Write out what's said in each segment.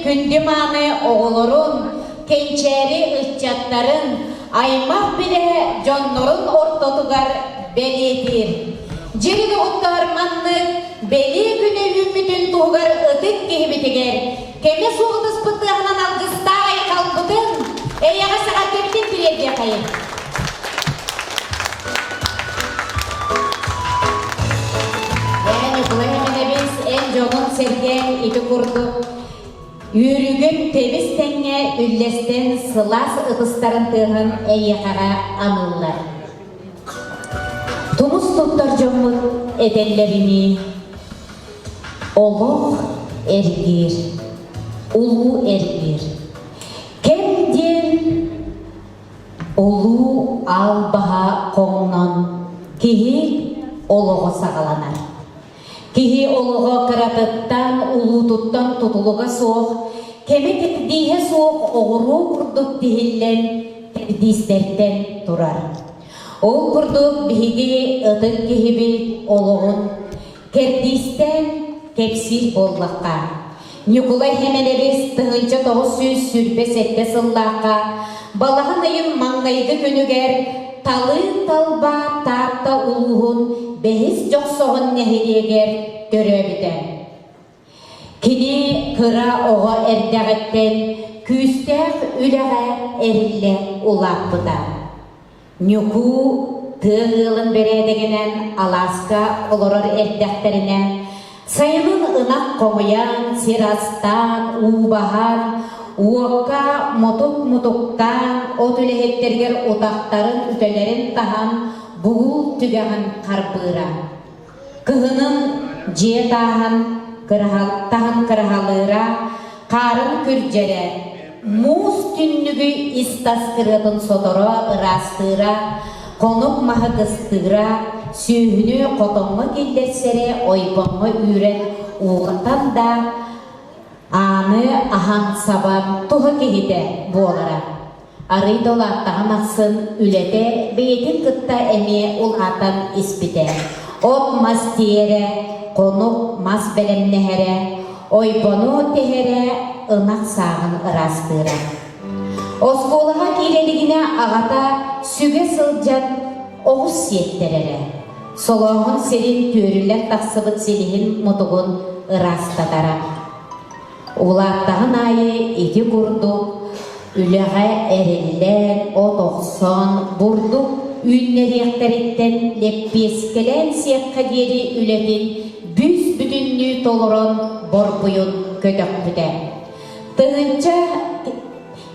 күндү-мааны оҕолорун, кэнчээри ыччаттарын, аймах-билэ дьоннорун ортотугар бэлиэтиир. Дьири доҕуттар маннык бэлиэ күнү үүммүтүн туһугар ытык киһибитигэр кэмэ суох ытыспыт тыаһынан алгыстаах айхалбытын, эйэҕэс эҕэрдэбитин тириэрдиэхэйин. Ээ, Ньукулай Эминэбис, эн дьонун-сэргэҥ ити курдук үөрүүгүн тэбис тэҥҥэ үллэстэн сылаас ытыстарын тыаһын эйиэхэҕэ аныыллар. Тумус туттар дьоммут этэллэринии олох эргиир, улуу эргиир. Кэм диэн Улуу албаһа хоҥнон киһи олоҕо саҕаланар. Киһи олоҕо кыратыттан, улуутуттан тутулуга суох, кэмэ кэрдииһэ суох оҕуруо курдук тиһиллэн кэрдиистэртэн турар. Ол курдук биһиги ытык киһибит олоҕун Кэрдиистээн кэпсиир буоллахха, Ньукулай Хэмэнэбис 1927 сыллаахха балаҕан ыйын маҥнайгы күнүгэр Талыы-Талба Таатта улууһун Бэһис Дьохсоҕон нэһилиэгэр төрөөбүтэ. Кини кыра оҕо эрдэҕиттэн күүстээх үлэҕэ эриллэ улааппыта. Ньукуу тыа ыалын бэрээдэгинэн алааска олорор эрдэхтэринэ, сайынын ынах хомуйан, сир астаан, уу баһан, уокка мутук мутуктаан, от үлэһиттэригэр утахтарын, үтэлэрин таһан, бугул түгэҕин харбыыра. Кыһынын дьиэ тааһын таһын кыраһалыыра, хаарын күрдьэрэ, муус түннүгү ис-тас кырыатын соторо ыраастыыра, хонук маһы кыстыыра, сүөһүнү хотоҥҥо киллэрсэрэ, ойбоҥҥо үүрэн уулатан да ааны аһан сабан туһа киһитэ буолара. Арый да улааттаҕын ахсын үлэтэ бэйэтин кытта эмиэ улаатан испитэ. От-мас тиэрэ, хонук мас бэлэмнэһэрэ, ойбону тэһэрэ, ынах сааҕын ыраастыыра. Оскуолаҕа киирэ илигинэ аҕата сүгэ сылдьан оҕус сиэттэрэрэ. Солооһун сирин түөрүллэн тахсыбыт силиһин мутугун ыраастатара. Улааттаҕын аайы ити курдук үлэҕэ эриллэн, от охсон, бурдук үүннэриэхтэриттэн лэппиэскэлээн сиэххэ диэри үлэтин бүүс-бүтүннүү толорон борбуйун көтөхпүтэ. Тыһыынча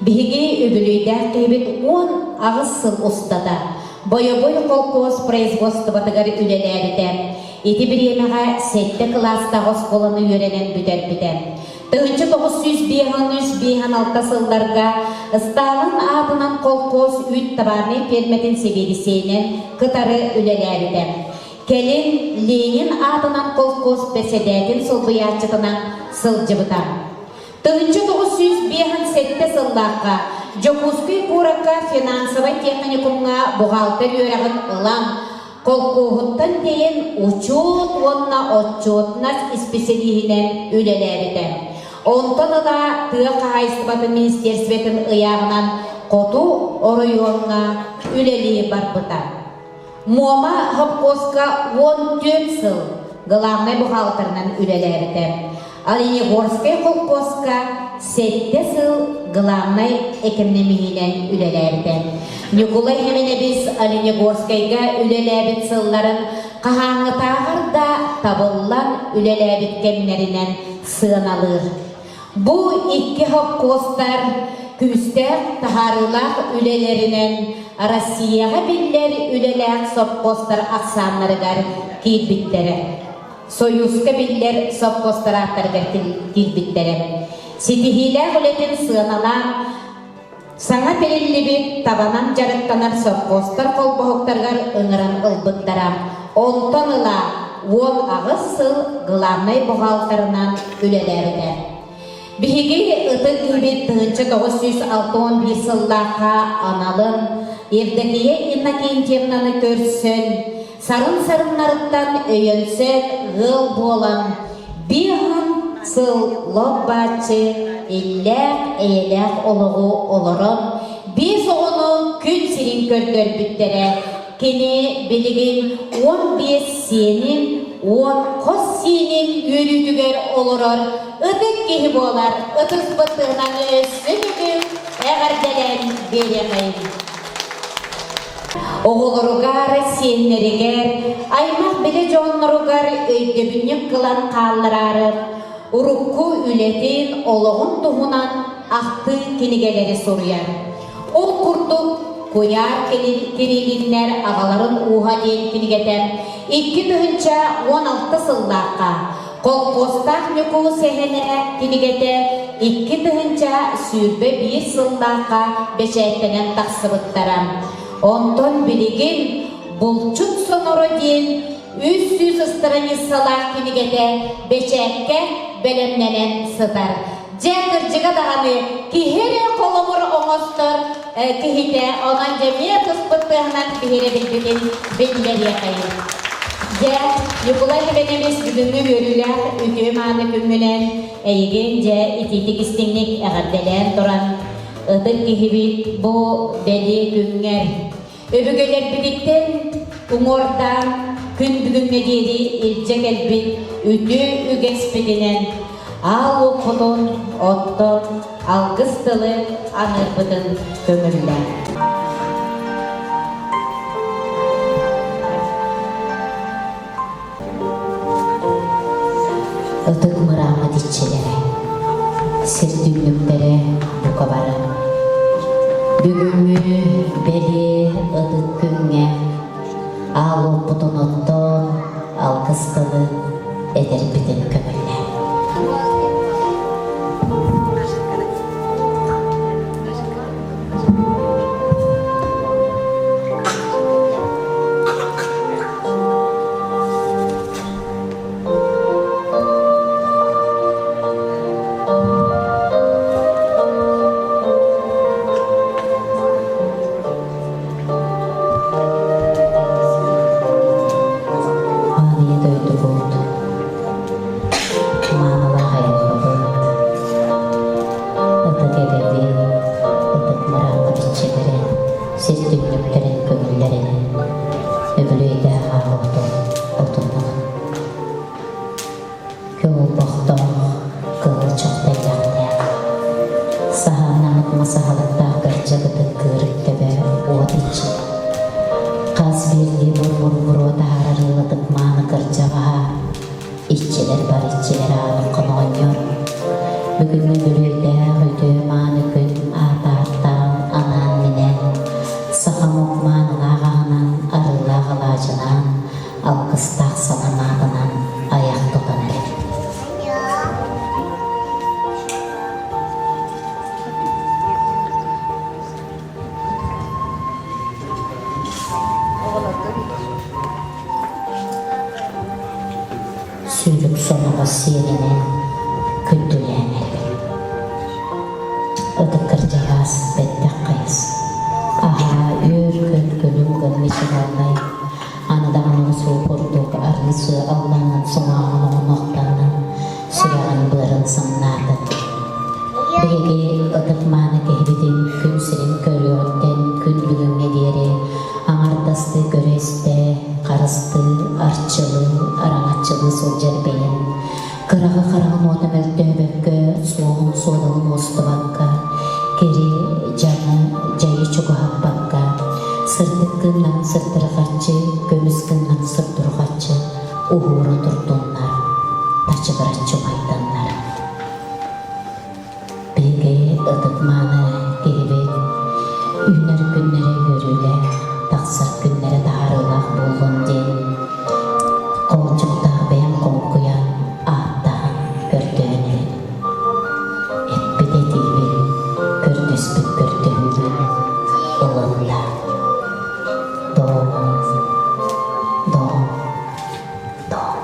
Биһиги үбүлүөйдээх киһибит 18 сыл устата Бойобуой холкуос производствотыгар үлэлээбитэ. Ити бириэмэҕэ сэттэ кылаастаах оскуоланы үөрэнэн бүтэрбитэ. 1953-56 сылларга Сталин аатынан холкуос үүт табаарынай пиэрмэтин сэбиэдиссэйинэн кытары үлэлээбитэ. Кэлин Ленин аатынан холкуос бэсэдээтин солбуйааччытынан сылдьыбыта. 1957 сыллаахха Дьокуускай куоракка финансовай техникумҥа бухгалтер үөрэҕин ылан, холкуоһуттан тэйэн учуот уонна отчуотунас исписэлииһинэн үлэлээбитэ. Онтон ыла тыа хаһаайыстыбатын министерствотын ыйааҕынан хоту оройуоҥҥа үлэлии барбыта. Муома хопкуоска 14 сыл главнай бухгалтерынан үлэлээбитэ. Оленегорскай холкуоска сэттэ сыл главнай экономиһинэн үлэлээбитэ. Ньукулай Хэмэнэбис Оленегорскайга үлэлээбит сылларын хаһааҥҥытааҕар да табыллан үлэлээбит кэмнэринэн сыаналыыр. Бу икки хопкуостар күүстээх таһаарыылаах үлэлэринэн Россияҕа биллэр үлэлээх сопхуостар ахсааннарыгар киирбиттэрэ. Союзка биллэр сопхуостар ааттарыгар киирбиттэрэ. Ситиһиилээх үлэтин сыаналаан Саҥа тэриллибит табанан дьарыктанар совхозтар холбоһуктарыгар ыҥыран ылбыттара. Онтон ыла 18 сыл главнай бухгалтерынан үлэлээбитэ. Биһиги ытык киһибит 1961 сыллаахха аналын Евдокия Иннокентьевнаны көрсөн, сарын-сарыннарыттан өйөнсөн ыал буолан, биир сыл лоп-бааччы иллээх-эйэлээх олоҕу олорон, биэс оҕону күн сирин көрдөрбүттэрэ. Кини билигин 15 сиэнин, уон хос сиэнин үөрүүтүгэр олорор ытык киһи буолар. Ытыспытынан өссө төгүл эҕэрдэлээн биэриэхэйин. Оҕолоругар, сиэннэригэр, аймах-билэ дьонноругар өйдөбүнньүк кылан хааллараары урукку үлэтин, олоҕун туһунан ахтыы кинигэлэри суруйар. Ол курдук, Куйаар Кириллиннэр аҕаларын ууһа диэн кинигэтэ 2016 сыллаахха Колхуостаах Ньукуу сэһэнэ кинигэтэ 2021 сыллаахха бэчээттэнэн тахсыбыттара. Онтон билигин Булчут соноро диэн 300 страницалаах кинигэтэ бэчээккэ бэлэмнэнэн сытар. Дьэ, кырдьыга даҕаны, киһи эрэ холобур оҥостор киһитэ, онон дьэ эмиэ туспут тыаһынан биһирэбилбитин биллэриэхэйин. Дьэ, Ньукулай Иванович бүгүҥҥү үөрүүлээх үтүө-мааны күҥҥүнэн эйигин дьэ итиитик истиҥник эҕэрдэлээн туран, ытык киһибит бу бэлиэ күҥҥэр Өбүгэлэрбититтэн уҥуордаан күн бүгүҥҥэ диэри илдьэ кэлбит үтүө үгэспитинэн аал уоппутун оттон алгыс тылы аныырбытын көҥүллээ. Ытык мырааммыт иччилэрэ, сир түннүктэрэ бука бары. Бүгүҥҥү бэлиэ ытык күҥҥэ аал уоппутун оттоон алгыс тылы этэрбитин көҥүллээ. Аан дойдубут маанылаах айылҕабыт Ытык эбэбит, ытык мырааммыт иччилэрин, сир түннүктэрин көҥүллэринэн үбүлүөйдээх ааҕыытын отуннаҕын. Көҥүл-бохтоох, кыһыл чох тэллэхтээх, саһааннаммыт мас аһылыктаах кырдьык ытык кыырык төбө уот иччитэ. Хас биирдии бур-бур буруо таһаарар ыалытык мааны кырдьаҕаһа Иччилэр бар иччилэр аалын хоноҕонньор Бүгүҥҥү бүлүүдээх үтүө-мааны күн аатааттаан анаан-минээн саха омук маанылаах аһынан, арыылаах алаадьынаан, алгыстаах саламаатынан айах тутан эрэбит. Сүүрүк соноҕос сиэринэн күндүлээн эрэбин. Ытык кырдьаҕас бэттэх хайыс. Аһаа үөр-көт көлүм гын мичилаллай, аны даҕаны суу курдук арыы сыа аллаҥын сумааҕын оҕунуохтаннын, сүрэҕин быарын сымнаатын. Биһиги ытык-мааны киһибитин күн сирин көрүөҕүттэн күн бүгүҥҥэ диэри аҥардастыы көрө-истэ, харыстыы, арчылыы, араҥаччылыы сылдьар бэйэм кыраҕы хараҕын уота мөлтөөбөккө, суоһун-суодалын уостубакка, кири, дьаҥы, дьайы чугаһаппакка, сырдык кыымнарын сырдырҕаччы, көмүс кыымнарын сырдырҕаччы уһуура турдуннар, тачыгыраччы умайданнар. Биһиги ытык-мааны киһибит үүнэр күннэрэ үөрүүлээх, тахсар күннэрэ таһаарыылаах буоллун диэн холдьуктаах бэйэм хоҥкуйан, ааттаһан, көрдөһөн эрэбин. Эппит этиибин, көрдөспүт көрдөһүүбүн ылынна. Доо, доо, доо.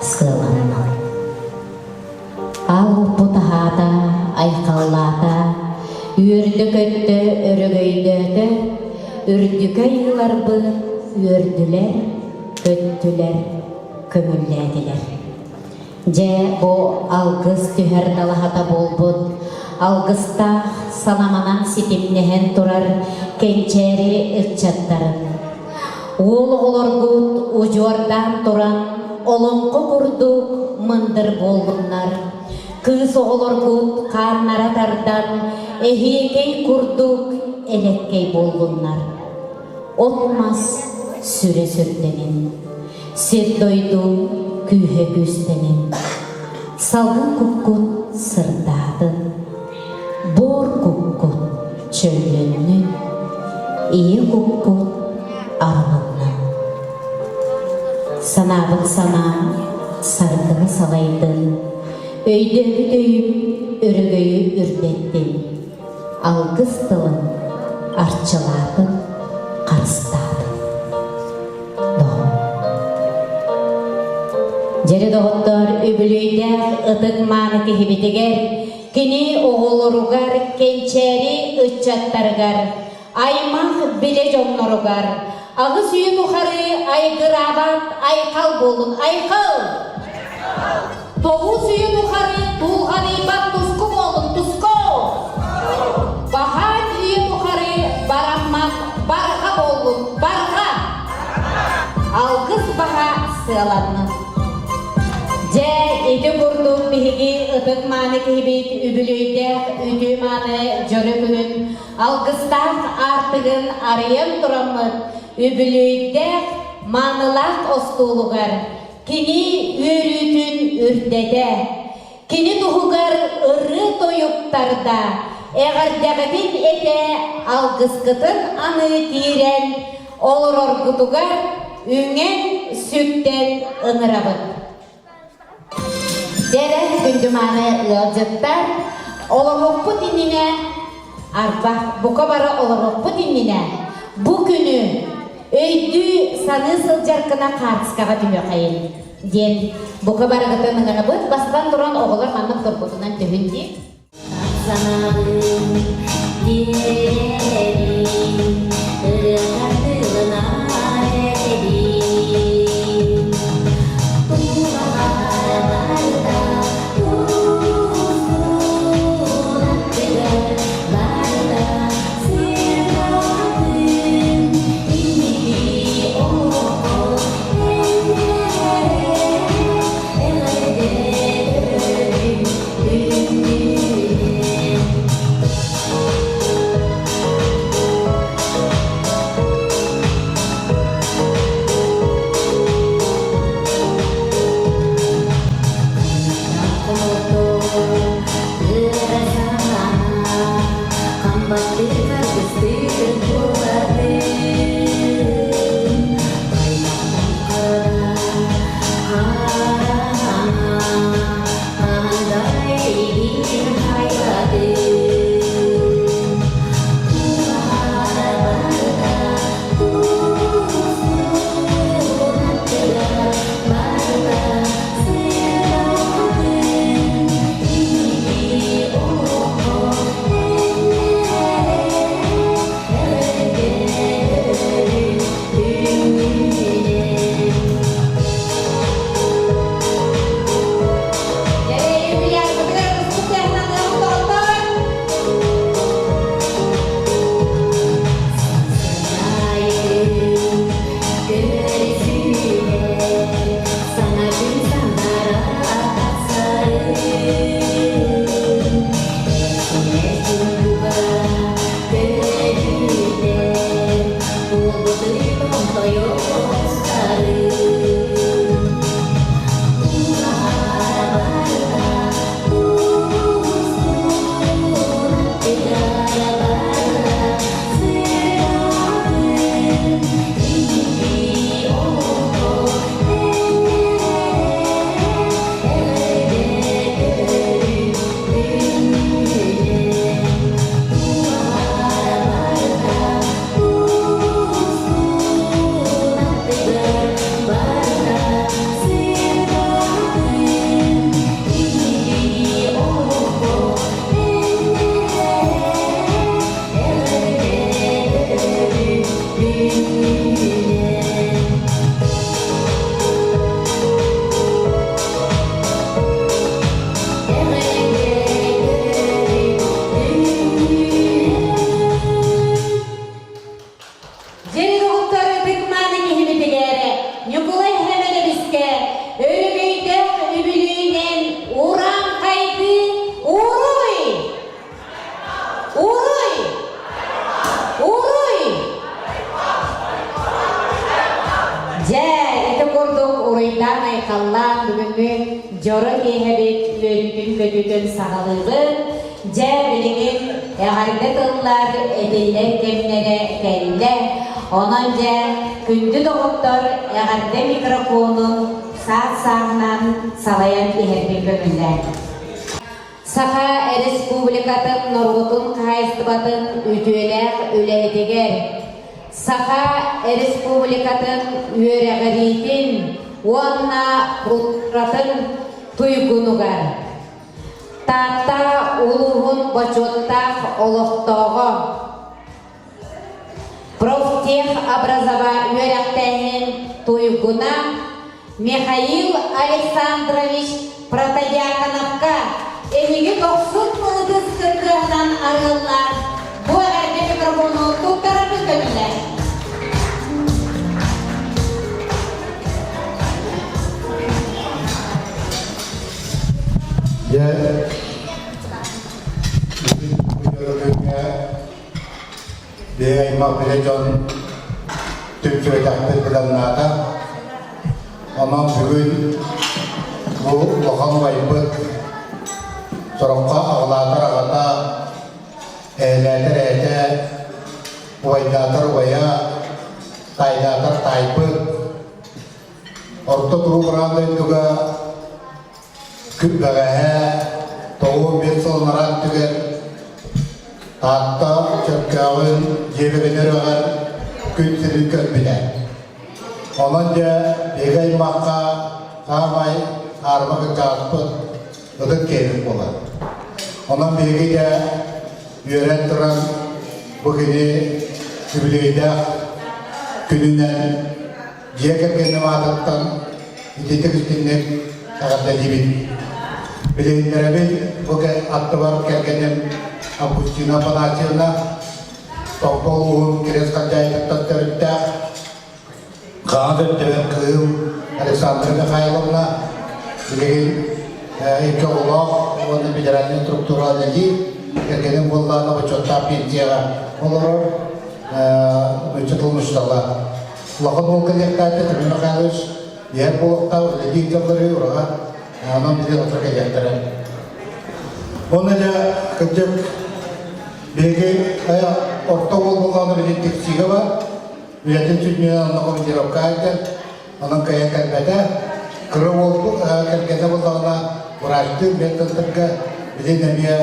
сыаланна. Аал-уоппут аһаата, айхаллаата, үөрдэ-көттө, өрөгөйдөөтө, үрдүкэ айыыларбыт үөрдүлэр, көттүлэр, көҥүллээтилэр. Дьэ, бу алгыс түһэр далаһата буолбут, алгыстаах саламанан ситимнэһэн турар кэнчээри ыччаттарын, уол оҕолоргут удьуордаан туран олоҥхо курдук мындыр буоллуннар, кыыс оҕолоргут хааннара тардан эһиэкэй курдук элэккэй буоллуннар. От-мас сүрэ сүрдэнин, сир-дойду күүһэ күүстэнин, салгын куккут сырдаатын, буор куккут чөллөннүн, ийэ куккут арылыннын. Санаабыт санаа саргыны салайдын, өйдөөбүт өйүм өрөгөйү үрдэттин. Алгыс тылын арчылаатын, харыстаатын. Доҕор. Дьэри доҕоттоор, үбүлүөйдээх ытык мааны киһибитигэр, кини оҕолоругар, кэнчээри ыччаттарыгар, аймах билэ дьонноругар 8 үйэ тухары айгыраабат айхал буолун айхал! 9 үйэ тухары тулҕаныйбат туску буолун туску! Баһаан үйэ тухары бараммат барҕа буоллун барҕа! Алгыс баһа сыаланнын. Дьэ, ити курдук биһиги ытык-мааны киһибит үбүлүөйдээх үтүө-мааны дьоро күнүн алгыстаах аартыгын арыйан тураммыт үбүлүөйдээх маанылаах остуолугар кини үөрүүтүн үрдэтэ, кини туһугар ырыа-тойук тарда, эҕэрдэҕитин этэ, алгыскытын аныы киирэн олороргутугар үҥэн-сүктэн ыҥырабыт. Дьэрэ күндү-мааны ыалдьыттар, олоруохпут иннинэ, арба, бука бары олоруохпут иннинэ, бу күнү өйдүү саныы сылдьар гына хаартыскаҕа түһүөххэйин диэн бука барыгытын ыҥырабыт. Бастатан туран оҕолор маннык турбутунан түһүн дии. Санаабын диэри ырыата тылынан этэбин. Тулалар барыта тускул аттыгар барыта сырдатын инники олоххо эҕэрдэ өрөбүл. дьоро киэһэбит үөрүүтүн-көтүүтүн саҕалыыбыт. Дьэ, билигин эҕэрдэ тыллар этиллэр кэмнэрэ кэллэ. Онон дьэ, күндү доҕоттор, эҕэрдэ микрофонун саат-сааһынан салайан иһэрбин көҥүллээн. Саха Республикатын норуотун хаһаайыстыбатын үтүөлээх үлэһитигэр, Саха Республикатын үөрэҕириитин уонна култууратын туйгунугар, Таатта улууһун бочуоттаах олохтооҕо, Профтех образова үөрэхтээһин туйгуна Михаил Александрович Протодьяконовка эһиги дохсун ытыс кыргыһынан арыаллаах бу эҕэрдэ микрофону туттарарбын көҥүллээн. Дьэ, бүгүн Бэйэ аймах билэ дьон түмсүбэтэхпит быданнаата. Онон бүгүн бу улахан убайбыт сороххо аҕалаатар аҕата, эһэлээтэр эһэтэ, убайдаатар убайа, таайдаатар таайбыт, орто туруу быраан дойдуга Күн бэҕэһээ 95 сыл анараа өттүгэр Таатта Чөркөөҕүн дьиэбэгин үрэҕэр күн сирин көрбүтэ. Онон дьэ биһиги аймахха саамай аарыма кырдьаҕаспыт ытык киһибит буолар. Онон биһиги дьэ үөрэн туран бу кини үбүлүөйдээх күнүнэн Дьиэ кэргэним аатыттан ититик истиҥник эҕэрдэлиибин. Билиһиннэрэбин бу аттыбар кэргэним Августина Афанасьевна Томпо улууһун Кириэс Халдьаайытыттан төрүттээх Хаан өттүгэр кыыһым Александра Михайловна билигин икки оҕолоох уонна федеральнай структура үлэлиир. Кэргэним буоллаҕына бочуоттаах пенсияҕа олорор ыччат тыл Улахан уол кэлиэхтээтэ Тимир Михайлович иһэр буолуохтаах үлэлиир дьаллары ураҕа онон билигин отура кэлиэхтэрэ. Уонна дьэ кырдьык биһиги орто уол буоллаҕына билигин тиксиигэ бар үлэтин сүнньүнэн онно командировка айда онон кыайан кэлбэтэ. Кыра уол кэргэнэ буоллаҕына врачтыыр медцентрга билигин эмиэ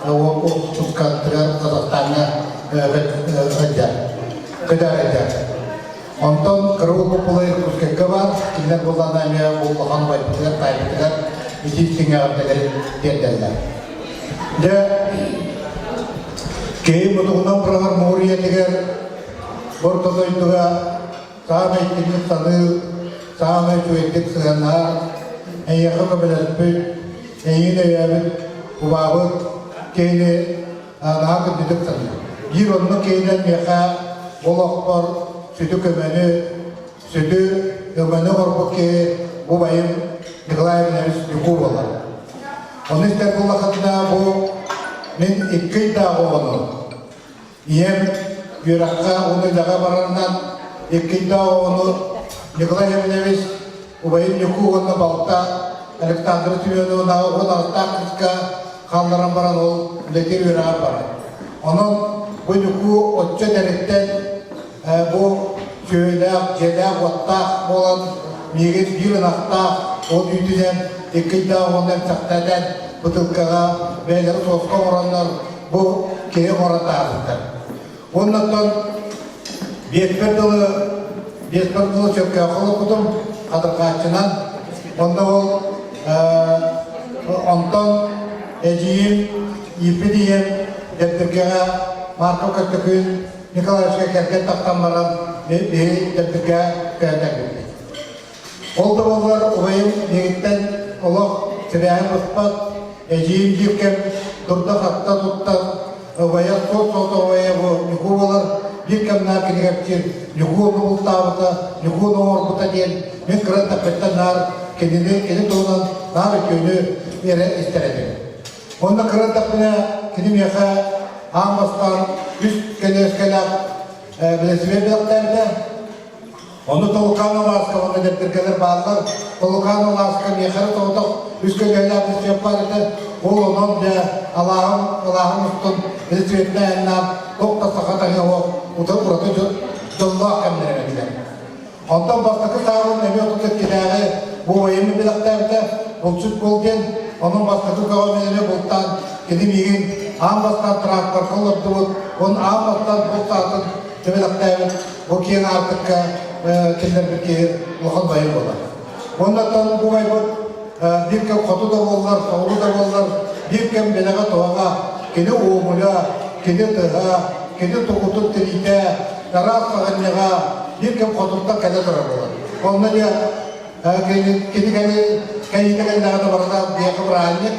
уоппускатыгар Казахстаҥҥа сылдьар. Кыдаарыйда. Онтон кыра уолбут Иркутскайга баар, кинилэр буоллаҕына эмиэ улахан убайбытыгар, таайбытыгар итии тиҥэҕэрдэлэри тиэрдэллэр. Дьэ, киһи мутугунан быраҕар муҥур ийэтигэр орто дойдуга саамай итинник саныыр, саамай үчүгэйдик сыһыаннаһар, эйиэхэ көмөлөспүт, эйигин өйөөбүт, убаабыт киһини наһаа күндүтүк саныыр. Биир оннук киһинэн миэхэ олохпор сүдү көмөнү, сүдү өҥөнү оҥорбут киһи убайым Николай Иванович Ньукуу буолар. Ону истэр буоллаххытына бу мин икки ыйдаах оҕону ийэм үөрэххэ уонна үлэҕэ барарынан икки ыйдаах оҕону Николай Иванович убайым Ньукуу уонна балта Александра Семеновна 16-таах кыыска хаалларан баран ол үлэтигэр үөрэҕэр барар. Онон бу Ньукуу оччо эдэриттэн бу сүөһүлээх, дьиэлээх-уоттаах буолан миигин биир ынахтаах ол үүтүнэн икки ыйдаах уонна эмсэхтэтэн бытыылкаҕа бэйэлэрэ суоска оҥороннор бу киһи оҥорон таһаарбыттар. Уоннаттан биэспэр дылы биэспэр дылы сөпкөөххө олорбутум хатырҕааччынан. Онно ол онтон эдьиийим ииппит ийэм Дэбдиргэҕэ Марков Көттөкүүн Николаевичка кэргэн тахсан баран биһи Дэбдиргэ көһөн кэлбиппит. Ол да буоллар убайым миигиттэн олох сибээһин быспат, эдьиийим биир кэм дурда-хатта туттан убайа суос-суос убайа бу Ньукуу буолар, биир кэмнээх кинигэпчир Ньукуу ону бултаабыта, Ньукуу ону оҥорбута диэн мин кыра эрдэхпиттэн наар кинини кини туһунан наар үтүөнү эрэ истэр этим. Онно кыра эрдэхпинэ кини миэхэ аан бастаан үс кэлиэскэлээх бэлэсипиэт бэлэхтээбитэ. Ону Толукан алааска уонна дэптэргэлэр бааллар. Толукан алааска миэхэ эрэ соҕотох үс көлүөһэлээх бисүөп баар этэ. Ол онон дьэ алааһым, алааһым устун Елисаветна айаннаан туох да саха таҥа суох ураты дьоллоох кэмнэрэ этилэр. Онтон бастакы саабын эмиэ 32-тээҕи буобайым бэлэхтээбитэ, булчут буол диэн, онон бастакы көҕүмэн эмиэ бултаан, кини миигин аан бастаан тракторга олордубут, уонна аан бастаан булт саатын бэлэхтээбит бу киэҥ аартыкка киллэрбит киһи улахан байым буолар. Уоннаттан бу байбыт биир кэм хоту да буоллар, соҕуруу да буоллар, биир кэм бэлэҕэ-туһаҕа кини уомуля, кини тыһа, кини тугутун тириитэ, араас саҕынньаҕа биир кэм хотуттан кэлэ турар буолар. Онно дьэ кини кини кэлиитэ кэллэҕинэ барыта биһиэхэ бырааһынньык,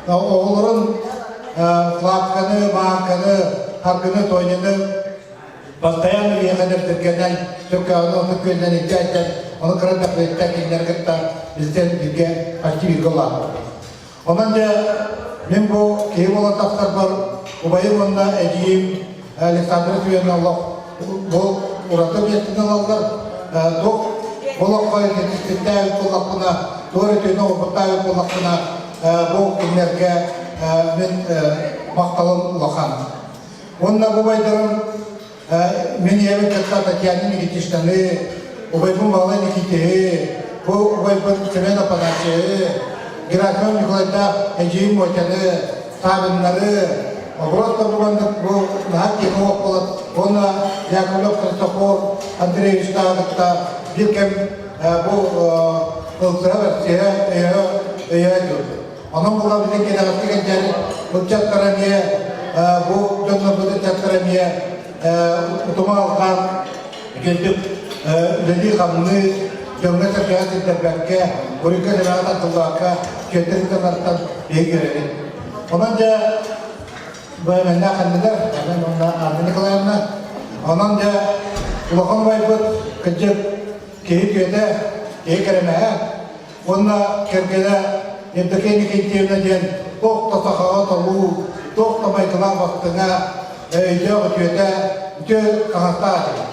оҕолорун Славканы, Мааҥканы, Аргыны, Тоняны Бастайаан биһиэхэ дэптэргэнэн, Сөкөөҕүнү отут күөлүнэн илдьэ сылдьан, ону кыра дэхлиэттэн кинилэр кытта билсэн бииргэ почти бииргэ улааппыппыт. Онон дьэ мин бу киһи буолан тахсарбар убайым уонна эдьиийим Александра Семеновна олох бу ураты миэстэни ылаллар. Туох олоххо итититтээбит буоллахпына, туох эрэ үтүөнү оҥорбуттаабыт буоллахпына, бу кинилэргэ мин махталым улахан. Уонна бу убайдарым мин ийэбин кытта Татьяна Никитичнаны, убайбын Баҕалай Никитиһи, бу убайбын Семен Апанасьевы, Герасимов Николайдаах эдьиийим Мотяны, Савиннары, просто бу бу наһаа киһи буолан уонна Яковлев Христофор Андреевичтааҕы кытта биир кэм бу ылсыһа бэрсиһэ өйөһө өйөһө дьылбыт. Онон була билин кэнэҕэски кэлдьэн ыччаттара эмиэ бу дьоннорбут ыччаттара эмиэ утума алҕаан үтүөтүк үлэлии-хамныы дьоҥҥо-сэргэҕэ сирдэрбэккэ, буруйга-сэмэҕэ тардыллыбакка үтүөтэ сытанартан биһиги үөрэбит. Онон дьэ бэйэмэннээх ханнылар, Анна уонна Анна Николаевна. Онон дьэ улахан убайбыт кырдьык киһи үтүөтэ, киһи кэрэмэһэ, Уонна кэргэнэ Евдокия Никитьевна диэн туох да сахаҕа толуу, туох да майгылаах бастыҥа, өйдөөх үтүөтэ, үтүө хаҥастаах этэ.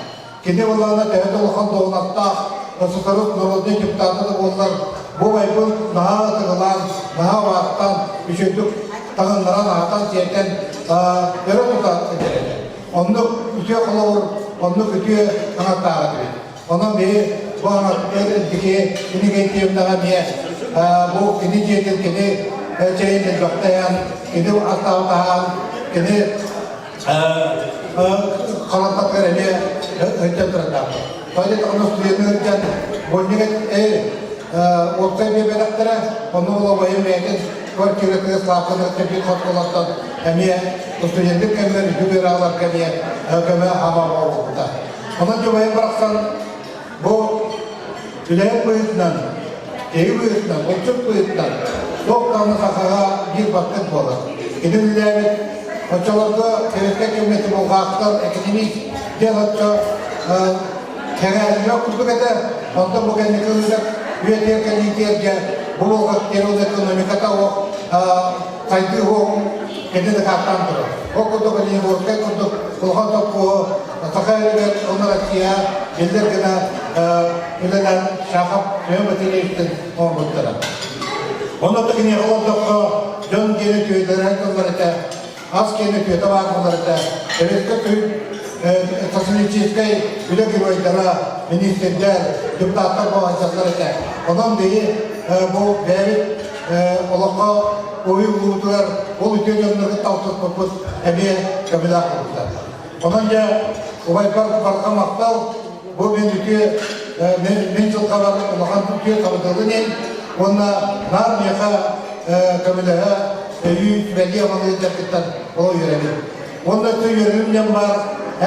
Кини буоллаҕына төһө да улахан дуоһунастаах СССР народнай депутата да буоллар, бу байбын наһаа ытыгылаан, наһаа убаастаан, үчүгэйдик таҥыннаран, аһатан-сиэтэн өрө тута сылдьар этэ. Оннук үтүө холобур, оннук үтүө хаҥастаах этибит. Онон биһи бу эр кини Никитьевнаҕа эмиэ бу кини дьиэтин кини чэйин элбэхтэйэн, кини астаабытаһаан, кини халантатыгар эмиэ ыйтан турардаахпыт. Тоҕо даҕаны студенты сылдьан больник уопсай биэрбэтэхтэрэ, онно олобойун бэйэтин квартиратыгар Славканы тэпит хотколоттон эмиэ студенттик кэмигэр үрдүк үөрэҕлэргэ эмиэ көмө ама буолбута. Онон дьубайым барахсан бу үлэһит быһыытынан, киһи быһыытынан, булчут быһыытынан туох даҕаны сахаҕа биир баттык буолар. Кини үлэлээбит оччолорго Сэбиэскэй кэмҥэ тубулҕаахтар экономист диэн оччо кэҥээһиннээх курдук этэ. Онтон бу кэнники ылыгар үйэтигэр кэлиитигэргэ бу буолҕат экономиката олох сайдыы уоҕун кини дакаастаан турар. Ол курдук Ленинбургскай курдук улахан сопхуоһу Саха сиригэр уонна Россия биллэр гына үлэлээн Шахов Семен Васильевичтын оҥорбуттара. Онно киниэхэ олордоххо дьон киэнэ түөтэрэ тыллар этэ, ас киэнэ түөтэ баар буолар этэ. Сэбиэскэ күн социалистическай үлэ геройдара, министрдэр, депутаттар буолаллар этэ. Онон биһи бу бэйэбит олоххо уһуйуллуутугар ол үтүө дьоннору талтыспыппыт эмиэ көмөлөөх буолбута. Онон дьэ убайбар барҕа махтал, бу мин үтүө мин дьылҕабар улахан үтүө сабыдыалын иһин уонна наар миэхэ көмөлөһө өйүү сүбэлии амалыы дьаргыттан ол үөрэбин. Уонна өссө үөрүүм диэн баар,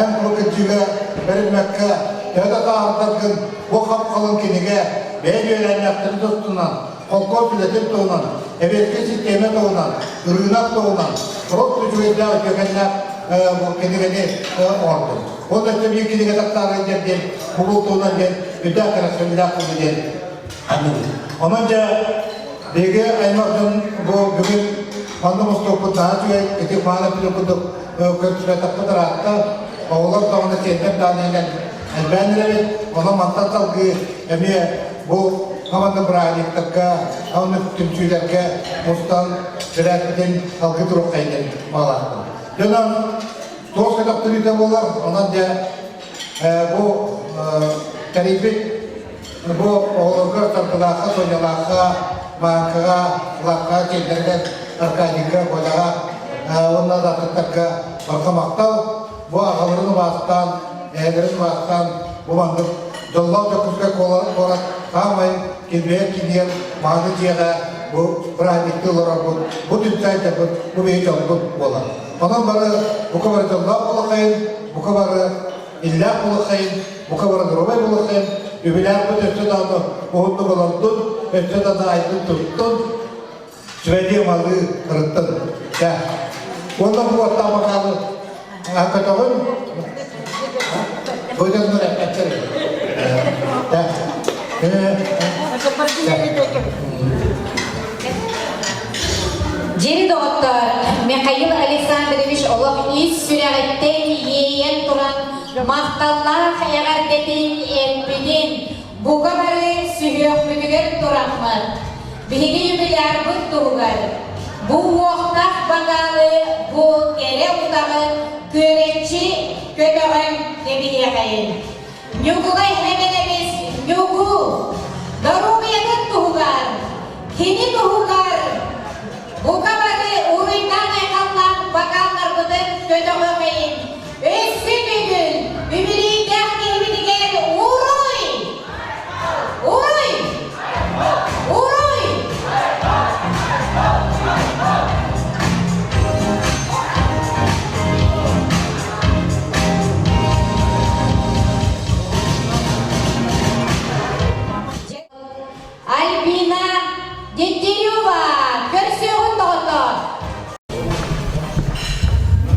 эн бу кырдьыга бэриммэккэ, төһө да сааһырдаргын бу хап-халыҥ кинигэ бэйэ үөрэннэхтэрин тустунан холкуос үлэтин туһунан, эбиэскэй систиэмэ туһунан, ырыынак туһунан рот үчүгэйдээх үтүөкэннээх кинигэни оҥордум. Ол өссө биир кинигэ тахсаары диэн диэн бу туһунан диэн үрдээх кэрэхсэбиллээх буолду диэн анныбыт. Онон дьэ биһиги аймах дьон бу бүгүн манна мустуохпут наһаа үчүгэй ити маана пилю курдук көрсүбэтэхпит ыраатта. Оҕолор даҕаны сиэннэр даҕаны иһинэн. Элбээн эрэбит, онон мантан салгыы эмиэ бу хаманнык бырааһынньыктарга, хаманнык түмсүүлэргэ мустан сэрээппитин салгыы туруоххайын диэн баҕалаахпын. Дьонон туох көтөхтөрүүтэ буолар, онон дьэ бу тэрийбит бу оҕолорго Саргылаахха, Сонялаахха, Мааҥкаҕа, Лахха, Киэллэргэ, Аркадийга, Коляҕа уонна да атыттарга барҕа махтал. Бу аҕаларын убаастаан, эһэлэрин убаастаан бу маннык дьоллоох Дьокуускай куорат саамай килбэйэр киинигэр мааны дьиэҕэ бу бырааһынньыктыы олорорбут, бу түмсээйдэрбит, бу биһи дьолбут буолар. Онон бары бука бары дьоллоох буолуоххайын, бука бары иллээх буолуоххайын, бука бары доруобай буолуоххайын, үбүлээхпит өссө даҕаны уһуннук олордун, өссө даҕаны айдын туттун, Сүбэлии малыы ырыттын. Дьэ. Уонна бу уоттаах бакаалы көтөҕүн. Бу дьоннор эппэттэр. Дьэ. Дьири доҕоттоор, Михаил Александрович олох ис сүрэҕиттэн иэйэн туран махталлаах эҕэрдэтин эппитин Бука бары сүһүөхпүтүгэр тураммыт, биһиги юбилярбыт туһугар бу уохтаах бакаалы, бу кэрэ утаҕы күөрэччи көтөҕөн кэбиһиэхэйин. Ньукулай Хэмэнэбис Ньугу доруобуйатын туһугар, кини туһугар бука бары уруйдаан-айхаллаан бакаалларбытын көтөҕүөхэйин. Өссө бүгүн үбүлүйдээх киһибитигэр уруй! Уруй! Уруй! Альбина Дегтярева көрсүөҕүн доҕоттоор!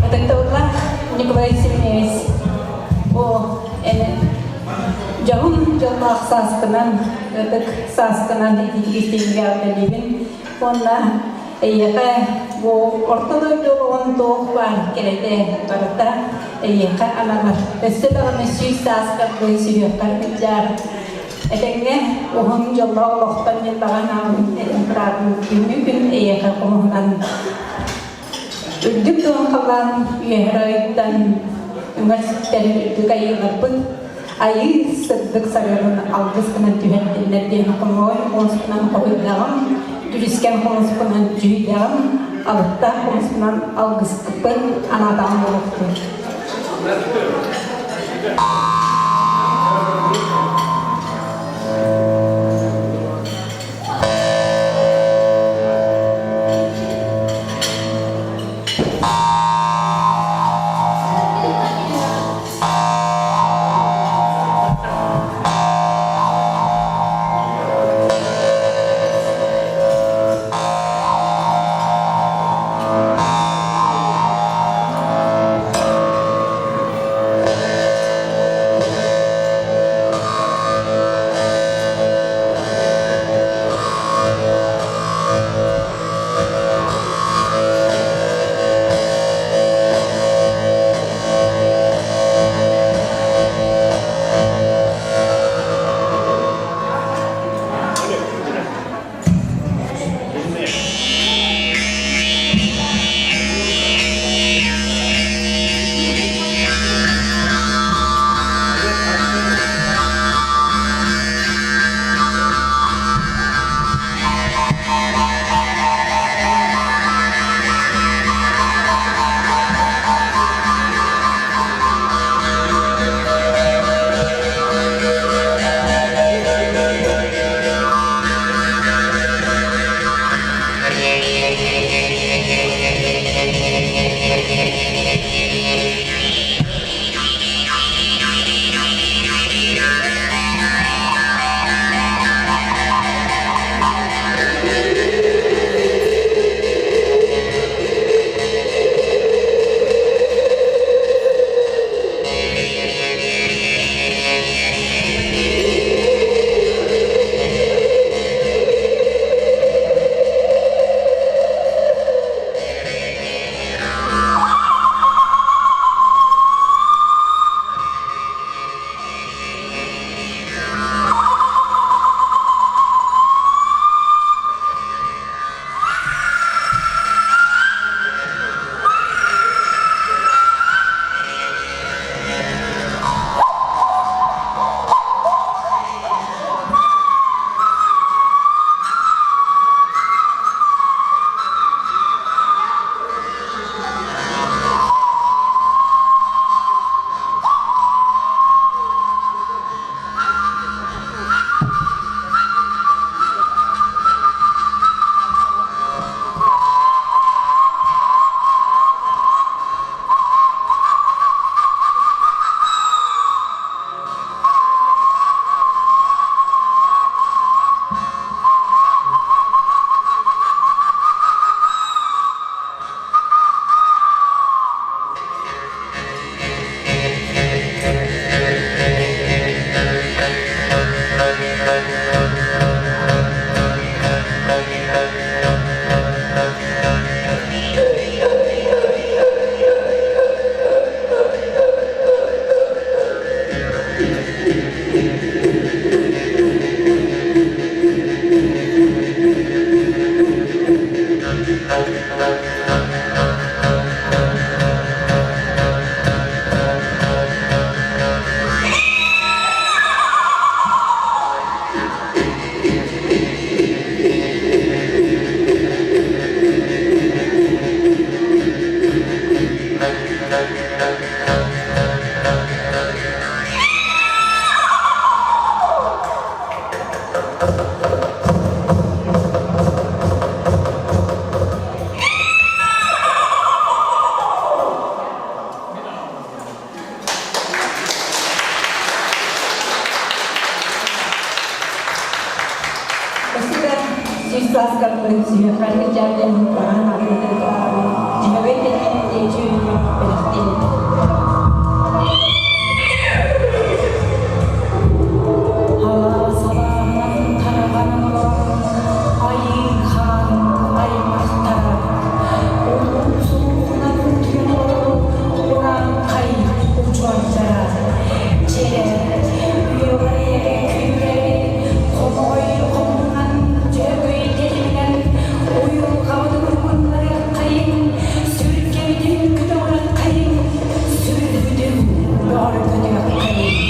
Ытыктабыллаах Николай Семенович, о, эн дьоһун дьоллоох сааскынан, ытык сааскынан ититигистиҥҥэ үлэлиибин уонна эйиэхэ бу орто дойду олоҕун туох баар кэрэтэ барыта эйиэхэ ананар. Өссө даҕаны сүүс сааскар бу сүһүөххэр илдьээр Этэҥҥэ уһун дьоллоох олохтон ньыллаҕан ааммын этэн тураатын күҥҥү күн эйиэхэ хомуһунан үрдүк туон халлаан үөһэр ыйыттан үҥэр сүктэр үрдүк айыыларбыт айыы сырдык сарыалын алгыс гынан түһэрдиннэр диэн хомоҕой хомуспунан хоһуйдаҕым, дьүрүскэн хомуспунан дьүһүйдэҕим, алыптаах хомуспунан алгыспын анаатаҕым буолуохтун. Спасибо. Сүүс сааскарбын сүһүөххэ дьаабыйан баҕан аҕыйдары дьүһөгөй тэлгэнин диэчүүнү бэлэхтиин. Салаанан тараҕанан олорон айыы хаан аймахтара улуус-улууһунан түһэн олорор урааҥхай удьуордара Чэ, үөҕэйэ күүрэри хомоҕой хомунан дьөһөгөй тэлиминэн уйулҕабытын уһуннарыаххайыҥ, сүргэбитин көтөҕүөххэйиҥ, сүрбүтүн бөҕөргөтүөххэйиҥ.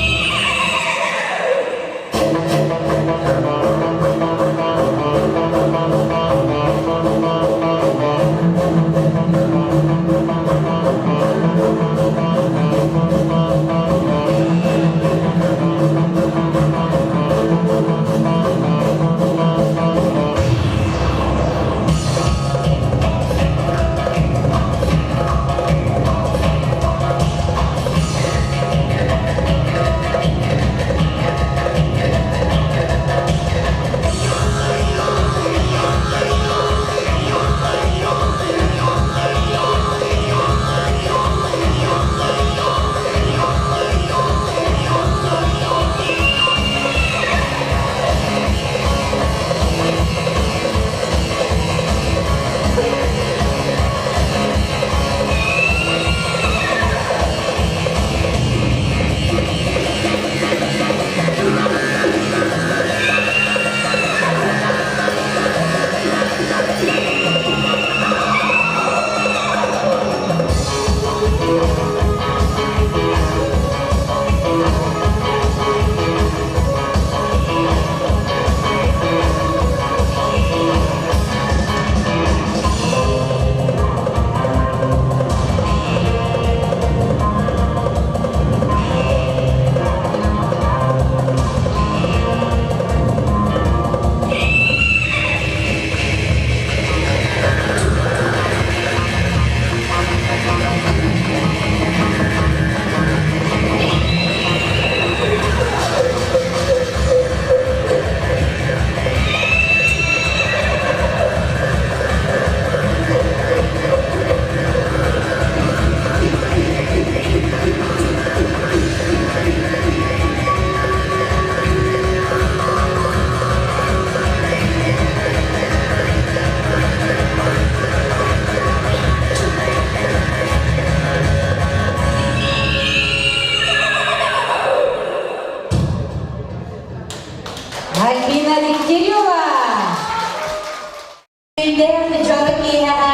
Альбина Дегтярева! Өйдөөх дьоро киэһэҕэ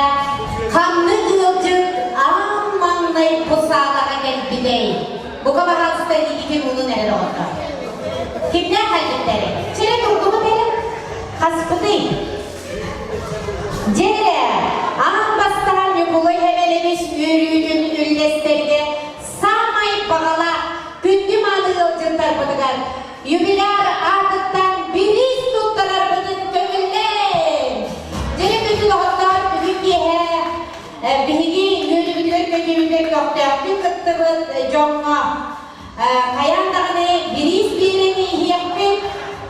ханнык ыалдьыт аан маҥнай бу саалаҕа кэлбитэй? Бука баһаалыста илиигитин уунун эрэ доҕоттор. Кимнээх кэлбиттэрий? Чэрэ турдубут эрэ? Хаспытый? Дьэ, аан бастаан Ньукулай Хэмэлэбис үөрүүтүн үллэстэргэ саамай баҕалаах күндү мааны ыалдьыттарбытыгар юбиляр аатыттан бириис туттарарбытын көҥүллээҥ! Дьэ, күндү доҕоттоор, бүгүн киэһэ биһиги үөрүүбүтүгэр көтүүбүтүгэр көхтөөхтүк кыттыбыт дьоҥҥо хайаан даҕаны бириис биэрэн иһиэхпит.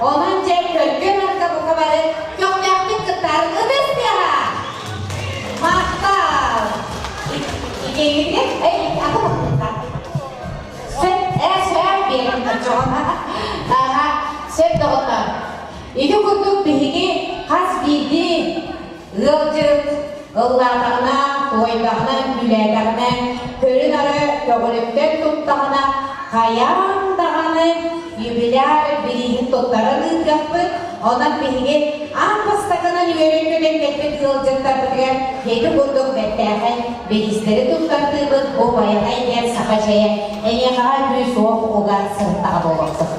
Онон дьэ көргө-нарга бука бары көхтөөхтүк кыттаарын ытыс тыаһа! Махтал! Иккиҥҥитигэр эй, аты Сөп, ээ, сөп биэрэн оччоҕуна. Аха, сөп доҕоттоор. Ити курдук биһиги хас биирдии ыал. Ыалдьыт ыллаатаҕына, туойдаҕына, үҥкүүлээтэҕинэ, көрү-нары көҕүлүттэн туттаҕына, хайаан даҕаны юбиляр бирииһин туттаран ыытыахпыт. Онон биһиги аан бастакынан үөрэн-көтөн кэлбит ыалдьыттарбытыгар ити курдук бэртээхэй бириистэри туттартыыбыт. Бу Байанай диэн саха чэйэ эйиэхэҕэ күүс-уох уга сырыттаҕа буолуохтун.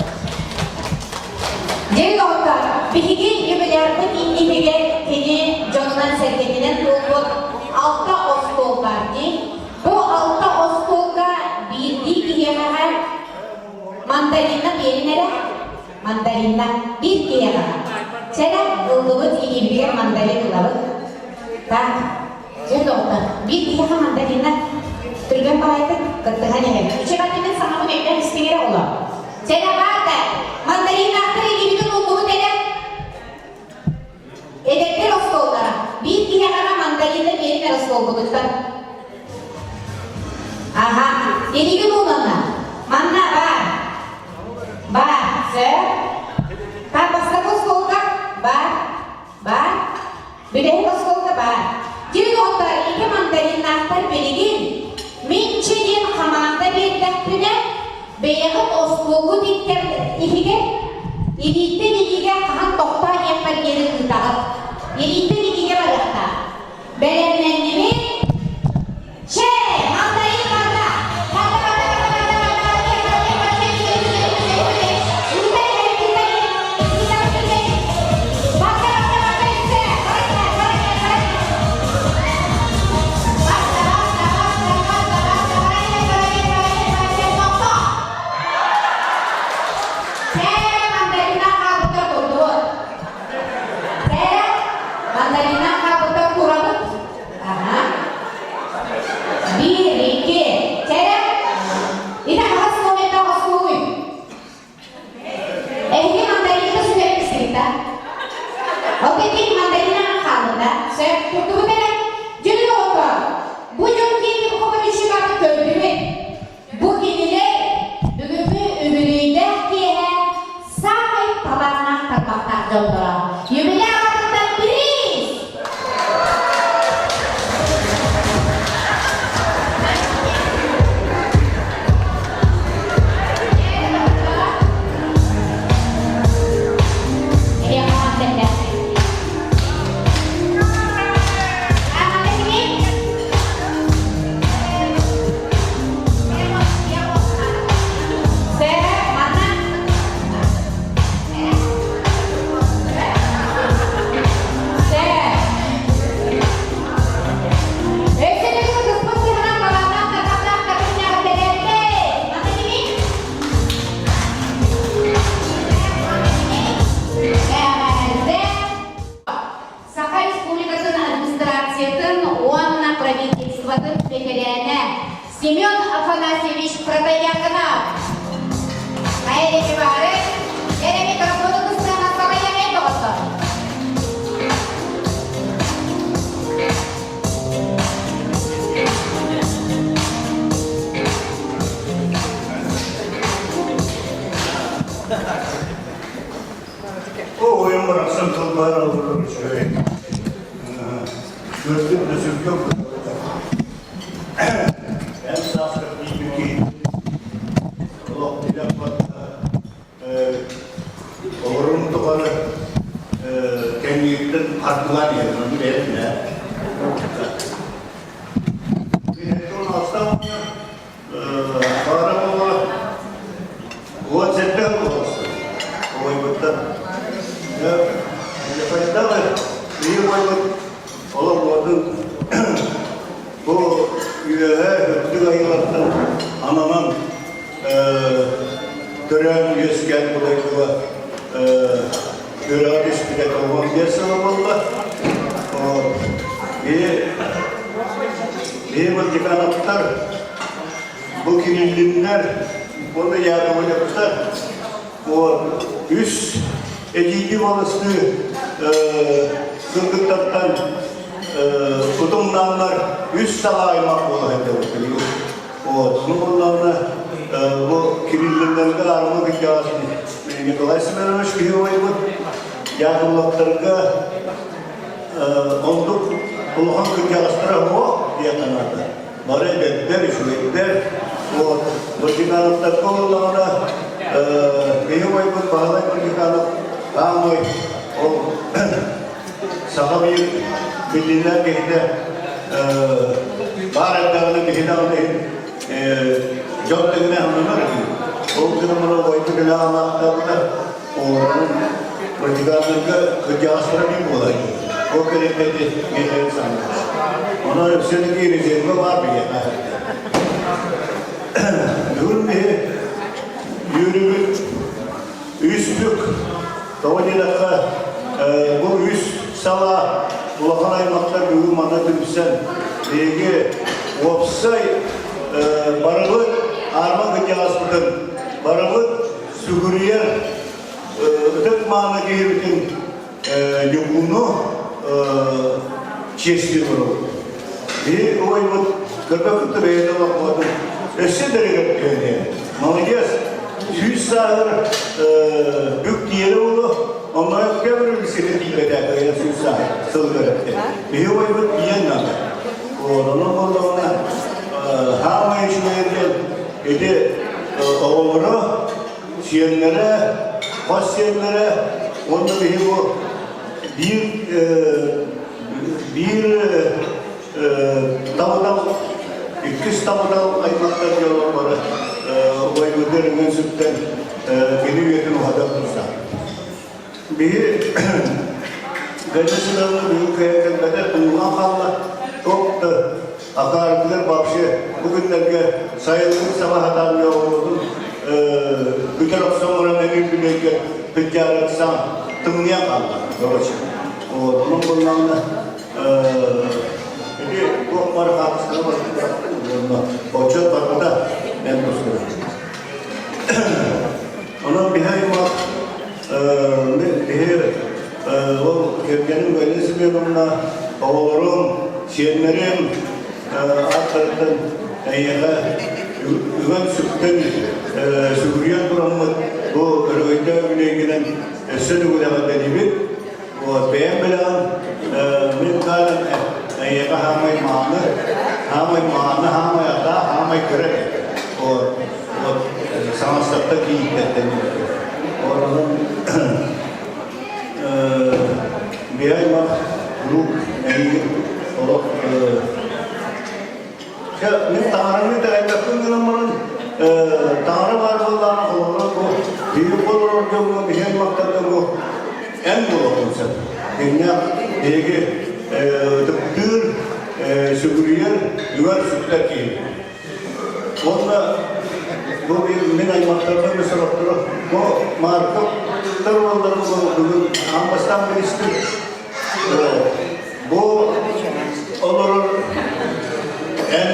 Дьэ, доҕоттор, биһиги юбилярбыт иннитигэр кини дьонунан-сэргэтинэн туолбут алта остуол баар дии. Бу алта остуолга биирдии киһиэхэ мандаринна биэрин эрэ. Мандаринна биир киһиэхэ. Чэрэ, ыллыбыт илиибитигэр мандарин ылабыт. Так, дьэ, доҕоттор, биир киһиэхэ мандаринна түргэн баҕайытык кыттыһан иһэбит. Үчүгэйдик саҥабын өйдөөн истиҥ эрэ оҕолор. Чэрэ баар мандаринаахтар илиибитин угубут эрэ. Эдэрдэр остуоллара. Биир киһиэхэ мандарина биэрин эрэ остуолбутуттан. Аха, илиигин уунанна. Манна баар. Баар, сөп. Так, бастакы остуолга баар. Баар. Бүтэһик оскуолка баар. Дьиҥ оттор ити мандариннаахтар билигин Минчи диэн хамаанда биэрдэхпинэ, бэйэҕит оскуолгут иттэр иһигэр илииттэн илиигэ хаһан тохтоо диэхпэр диэри ыытаҕыт. Илииттэн илиигэ барыахтаах. Бэлэмнэннибит? Чэ, мандарин барда! Барда, барда, барда, барда, барда, барда, барда, барда, ыыта иһэр, ыыта иһэр, ыыта иһэр. Барда, барда, барда, үсэ, барда, барда, барда. Барда, барда, барда, барда, барда, барда, барда, барда, барда, тохто! Чэ, мандарина хаалбыта турдубут. Чэ, мандарина хаалбыта турабыт. Аха. Биир, икки, чэрэ. Ити хаһыс момента хостууй? Эһиги мандаринка сүтэрбискит да? Ол ити мандарина хаалбыта. Сөп, турдубут эрэ. Дьүрү оҕото, бу дьон киэҥ хобонүччүкаты көрдүбүт. Бу кинилэр бүгүҥҥү үбүлүөйдээх киэһэ саамай талааннаах тарбахтаах дьонноро. Юбиляр аатыттан приз! Саха Республикатын администрациятын уонна правительствотын бэтэрээнэ Семен Афанасьевич Протоьяконов. Хайа бары, эрэ микрофону кыстаан салайа доҕоттор. Оҕойон барахсан тылбаар албыта үчүгэй. Көрдүм да сүргөм Эн сааскар тиийбит киһи олох тилэх батта олорун тухары кэннииттэн хардылаан иһэр ону бэйэтин ээ. Мин алта Баара буола 17 буоласты. Ойбуттан. Хайдах ийэ бойбут олох уотун бу үөһэ үрдүк айылартан ананан төрөөн үөскээн бу дойдуга үөрэҕэ түспүтэ 95 сыла буолла. Биһи деканаттар, бу Кириллиннэр уонна Яковлевтар вот үс эдьиийдии балыстыы кыргыттартан утумнааннар үс саҕа аймах буола сылдьабыт. Вот, ну буоллаҕына бу Кириллиннэргэ армы кырдьаҕас Николай Семенович киһи убайбыт, Яковлевтарга оннук. Улахан кырдьаҕастара суох диэн анаата. Бары эдэрдэр, үчүгэйдэр. Вот. Мырдьыкановтарга буоллаҕына, биһи убайбыт Баһылай Мырдьыканов аамай ол саха биир биллиилээх киһитэ баар эрдэҕинэ биһи даҕаны дьон тэҥинэ ананар үһү. Ол гынан баран убайбыт илэ анаахтаабыта оҕолорун Мырдьыкановтарга кырдьаҕастара биир буолар. Ол кэлин миэхэ саныыр. Онон все-таки резервэ баар биһиэхэ. Бүгүн биһи үөрүүбүт үс бүк. Тоҕо диэтэххэ, бу үс салаа улахан аймахтар бүгүн манна түмсэн, биһиги уопсай барыбыт аарма кырдьаҕаспытын, барыбыт сүгүрүйэр ытык мааны киһибитин Ньукууну чиэстии олоробут. Биһи убайбыт көрбөккүт бэйэтэ олохпотун өссө дэригэр түһэниэ. Молодец! 100 сааһыр бүк тиэрэ болу, онно көмөр сири тиийбэтэ 100 сааһыр сыл көрөттө. Биһи убайбыт тиийэн наада. Онон боллоҕуна хаамай үчүгэйэ диэн ити оҕолоро сиэннэрэ, хос сиэннэрэ уонна биһи бу биир биир табытал, иккис табытал аймахтар дьонор бары убайбытыгар үҥэн сүктэн кини үйэтин уһатан турса. Биһи Галина бүгүн кыайан кэлбэтэ, тумулан хаалла. Туох да акаарытыгар вообще бу күннэргэ сайылыгын саба сатаан оҕолорун бүтэр охсон баран эмиэ бүлэйгэ кыдьаары ыксаан тымныйан хаалла короче. Вот, онон буоллаҕына ити туох бары хаартысканы отчет барбыта мен тускуна. Онон биһи аймах биһи ол кэргэним Галина Семеновна оҕолорум, сиэннэрим аттарыттан эйиэхэ үгэн сүктэн сүгүрүйэн тураммыт бу өрөгөйдөөх үлэйгинэн өссө төгүл эҕэрдэлиибит. Вот, бэйэм билэҕин, мин хаалан эйиэхэ хаамай мааны, хаамай мааны, хаамай атаа, хаамай кыра Вот, вот, саҥастарта кийииттэртэн Онон биһи аймах куруук эйигин олох мин таҥараны итэҕэйбэппин гынан баран таҥара баар буоллаҕына холобура бу биһи олорор дьоҥҥо биһи аймахтарга бу эн буолуоххун сөп. Дьиҥнээх биһиги ытыктыыр, сүгүрүйэр, үгэр сүктэр киһи. Уонна бу мин аймахтарбын сорохторо бу Марковтар уолларын бүгүн аан бастаан билистим. Бу олорор эн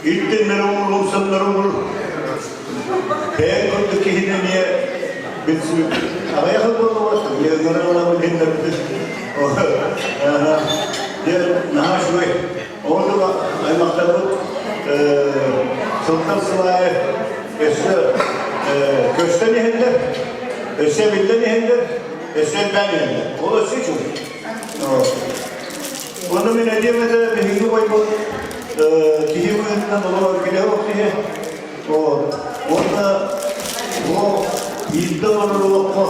иттиннэри уурумсаннары уур бэйэҥ курдук киһини эмиэ билсибиппит. Аҕыйах буоллубат, ыҥыран билиннэрбит. Дьэ, наһаа үчүгэй. Ол аймахтарбыт сылтан сыл аайы өссө көстөн иһэллэр, өссө эбиллэн иһэллэр, өссө элбээн иһэллэр. Ол өссө үчүгэй. Онно мин этиэм этэ, биһиги убайбыт киһи быһыытынан олорор кэлэ киһи. Уонна бу биирдэ олорор олоххо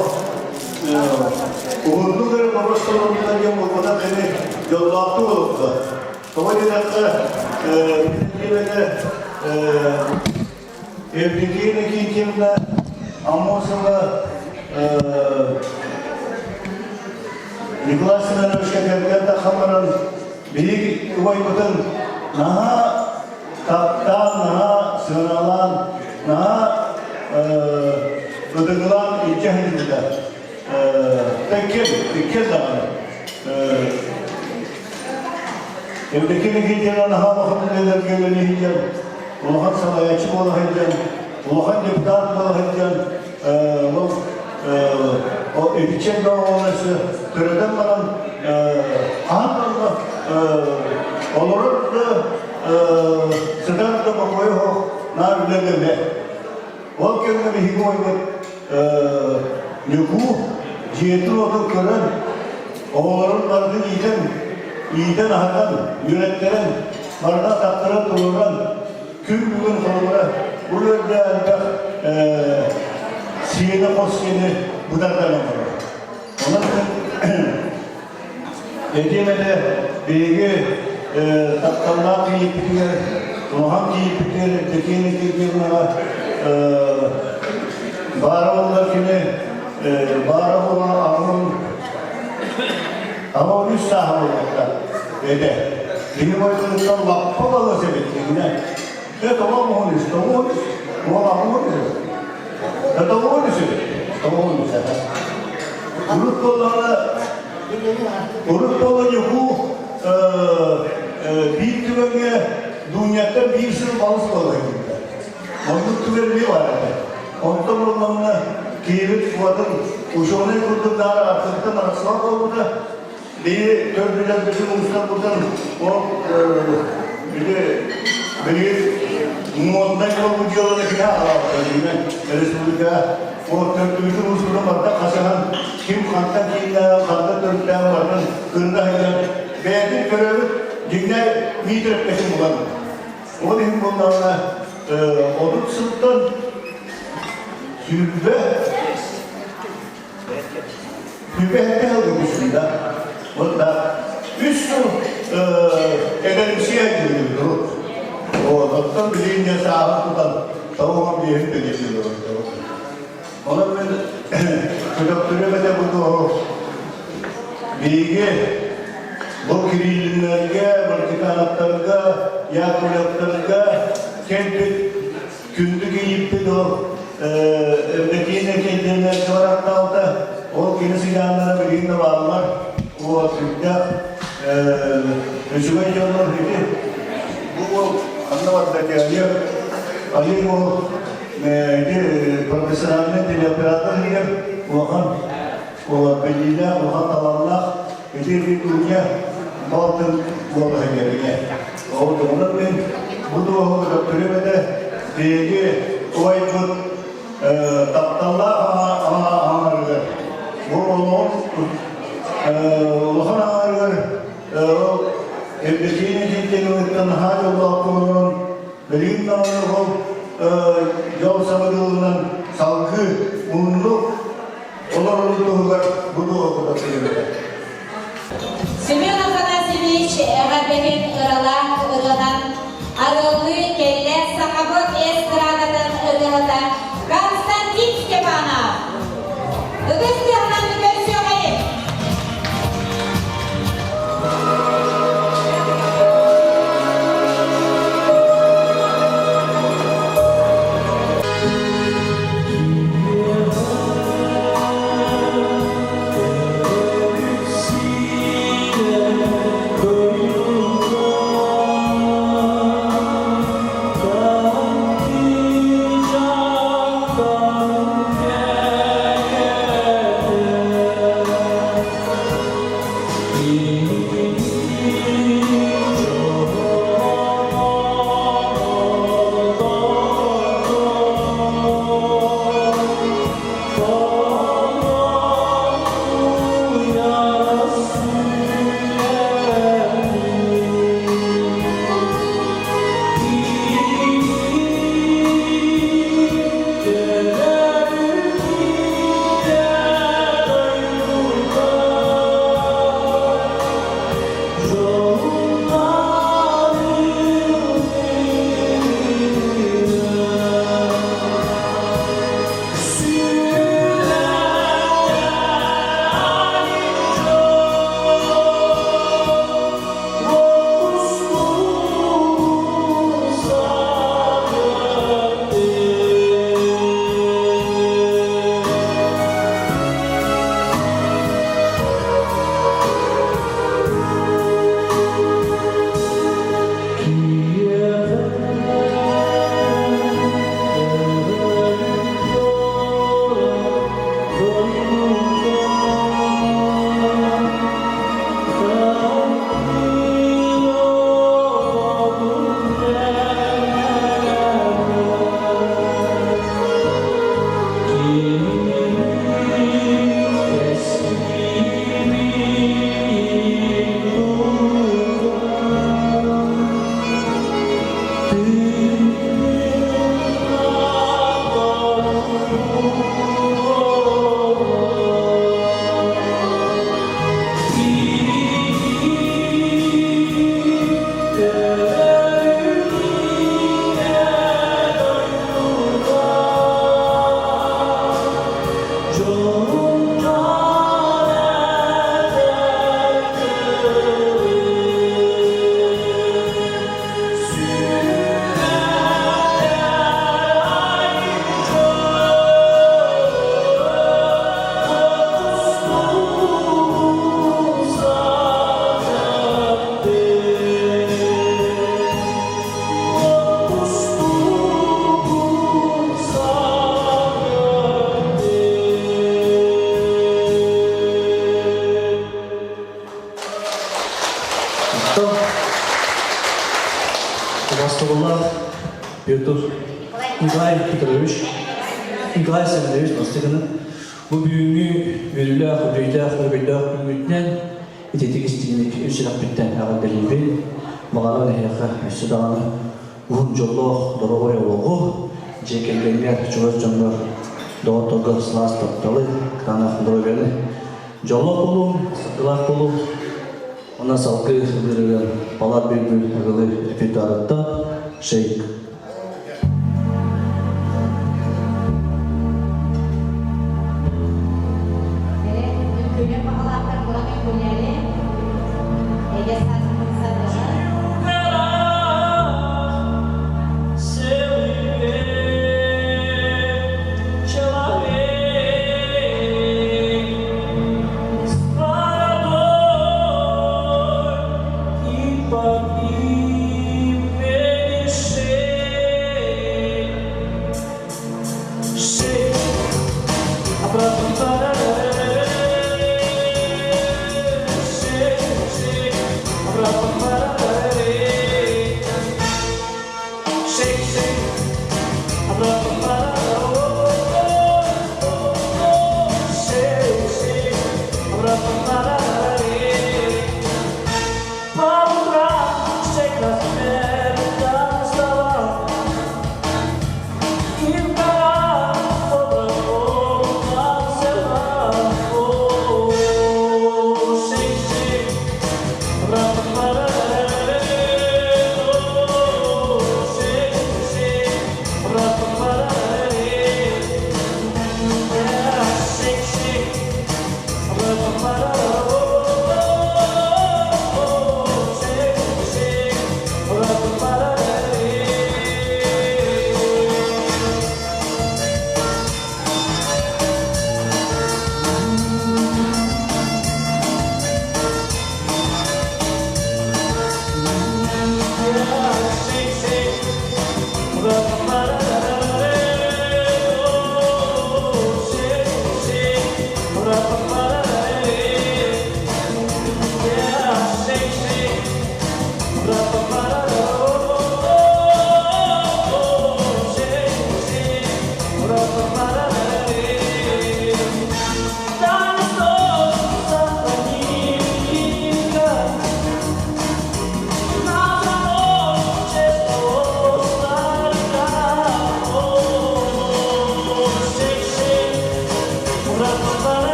уһуннук эрэ норуот толорбута диэн буолбатах кини дьоллоохтук олордо. Тоҕо диэтэххэ, мин Евдокия Никитьевна Аммосова Николай Семеновичка кэргэн тахсан баран биһиги убайбытын наһаа таптаан, наһаа сыаналаан, наһаа ытыгылаан илдьэ сылдьыбыта. Иккиэн, иккиэн даҕаны. Евдокия Никитина наһаа улахан үлэлэргэ үлэлии сылдьан, улахан салайааччы буола сылдьан, улахан депутат буола сылдьан, ол итиччэ өссө төрөтөн баран хаһан да олорор да сытар да бокуойа суох наар үлэлэмэ. Ол кэмҥэ биһиги ойбут Ньукуу дьиэтин-уотун көрөн, оҕолорун барытын иитэн. Иитэн-аһатан, үөрэттэрэн, барыта таттаран туруоран, күн бүгүн холобура бу үөрдэ элбэх сиэнэ хос сиэни бытардан оҥорор. Онон этиэм этэ, биһиги тапталлаах кийииппитигэр, улахан кийииппитигэр Евдокия Никитичнаҕа баара буоллар кини баара буола аҕын Ама үс сааһа буолуохта этэ. Кини бойдуттан лаппа балыс эбит дигинэ. Э тоҕо муһун үс, тоҕо үс, уол аҕын үс. Э тоҕо үс эбит, тоҕо үс этэ. Урут буоллаҕына, урут буола Ньукуу биир түгэҥҥэ Дуняттан биир сыл балыс буола киирдэ. Оннук түгэн эмиэ баар этэ. Онтон буоллаҕына киһибит куотун учуонай курдук наар архыыптан арахсыбат буолбута. Биһи төрдүлэрбитин уустарбытын ол били билигин моднай буолбут дьыаланы киһи аҕалаабыта республика ол төрдүбүтүн уустарын барыта хасыһан ким хантан кииннээҕин хантан төрүттээҕин барытын кырда сылдьан бэйэтин төрөөбүт дьиҥнээх Миитэрпэтин булан Ол иһин буоллаҕына 30 сылтан 27 сыл выпускнига. Вот да. 3 сыл эдэримсийэ дьүрүлүрү. Вот, оттон билигин дьэ сааһын тутан 95-ин бэлиэтиир. Онон мен көтөхтөрүм этэ бу туоһу. Биһиги бу Кириллиннэргэ, Мартикановтарга, Яковлевтарга кэлбит күндү кийииппит ол Евдокия Никитиннэргэ бараттаабыта. Ол кини сыдьааннара билигин да бааллар. Вот, сүрдээх үчүгэй дьоннор ити. Бу уол ханна барда Олег, Олег ол ити профессиональный телеоператор иһигэр улахан бэлиилээх, улахан талааннаах ити күҥҥэ балтын буола сылдьар. Ол туһунан мин бу туоһу көтөхтөрүм этэ, биһиги убайбыт тапталлаах аҥаарыгар, бу олоҕун улахан аҥаарыгар Евдокия Никитиновна наһаа дьоллоох буолан Билигин даҕаны ол дьол сабыдыалынан салгыы уһуннук олорорун туһугар бу туоһута сылдьыбыта. Семен Афанасьевич эҕэрдэтин ыралаах ырыанан арыаллыы кэллэ сахабыт эстрадатын ырыаһыта Константин Степанов. Ытыс тыаһынан көрсүөҕэйин! Махтал. Убастабыллаах Петр Николай Петрович, Николай Семенович Бастыгынын бу бүгүҥҥү үөрүүлээх, үбүөйдээх, өрөгөйдөөх күммүтүнэн ититик истиҥник үс сүрэхпиттэн эҕэрдэлиибин. Баҕарабын эһиэхэ өссө даҕаны уһун дьоллоох доруобай олоҕу, дьиэ кэргэҥҥэр, чугас дьоҥҥор, доҕотторго сылаас тапталы, кытаанах доруобуйаны, дьоллоох буолуҥ, сырдылаах буолуҥ. Онон салгыы ылырыгын Палат Бүлбүл ыгылы репертуарыттан Шейк.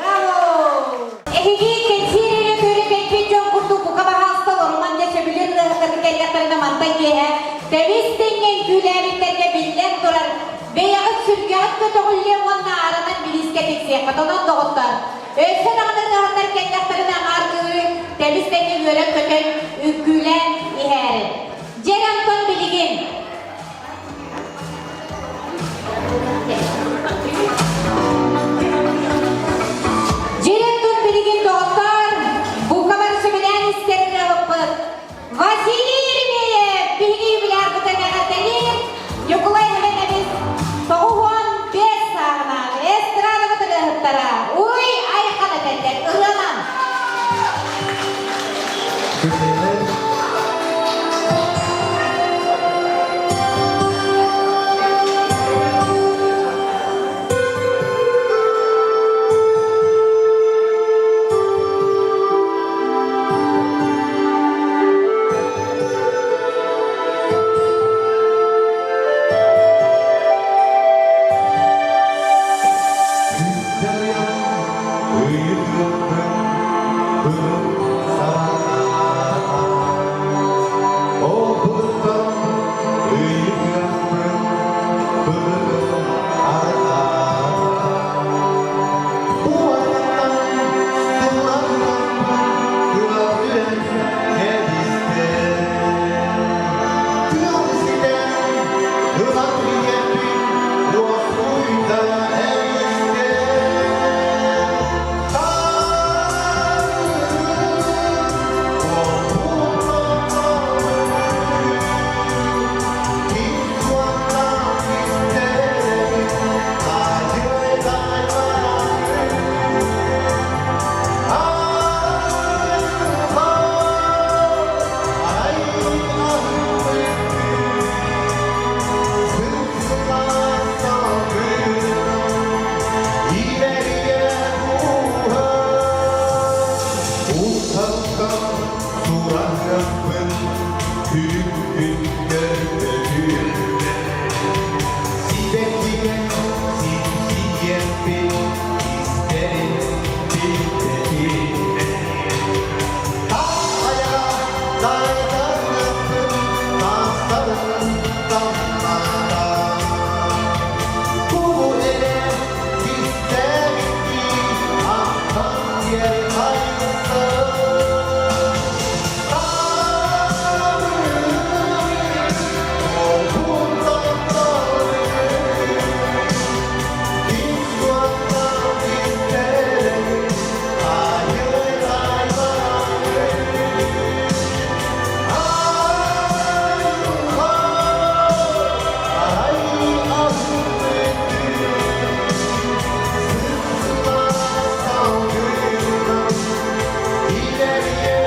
Браво! Эһиги кэнсиэр эрэ көрө кэлбит дьон курдук бука баһаалыста олоруман дьэ сөбүлүүр ырыаһыттары кэллэхтэринэ мантан киэһэ тэбис тэҥҥэ үҥкүүлээбиттэргэ биллэн турар бэйэҕит сүргэҕит көтөҕүллүө уонна ааранан билиискэ тиксиэххит. Онон доҕоттор, өссө даҕаны ырыаһыттар кэллэхтэринэ аҥаар кыыһы тэбис тэҥҥэ үөрэн-көтөн үҥкүүлээн иһээрин. Дьэ эрэ Антон билигин Дьирэм тут билигин доҕоттоор, бука бары сөбүлээн истэр ырыаһыппыт Василий Еремеев биһиги юбилярбытын эҕэрдэлиир Ньукулай Эбэнэбис 95 сааһынан эстрадабыт ырыаһыттара Уруй Айхан этэллэр ырыанан. Күн көрбөтүм Сибэккигэ сипсийиэхпин истэрин билбэтим Тас айаҕа таайтарыахпын таастарын таммаата Кубу эрэ кистээбиттии ахтан киэр хайыста. İleriye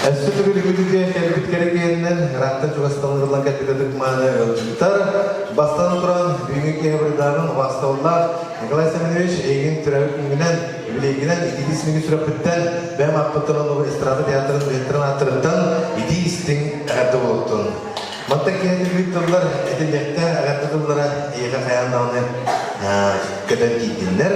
Өссө төгүл үгүтүтүө кэлбит кэрэгиэннэн ыраахтан чугастан ырыллан кэлбит ытык-мааны ыалдьыттар бастан туран бүгүҥҥү киэһэ бырдааҕын убаастабыллаах Николай Семенович эйигин төрөөбүт күҥҥүнэн, юбилейгинэн итии истиҥ сүрэхпиттэн бэйэм ааппыттан уонна эстрада театрын үлэһиттэрин ааттарыттан итии истиҥ эҕэрдэ буолуохтун. Мантан киэһэтин тыллар этиллиэхтээх эҕэрдэ тыллара эйиэхэ хайаан даҕаны көтөн тиийдиннэр.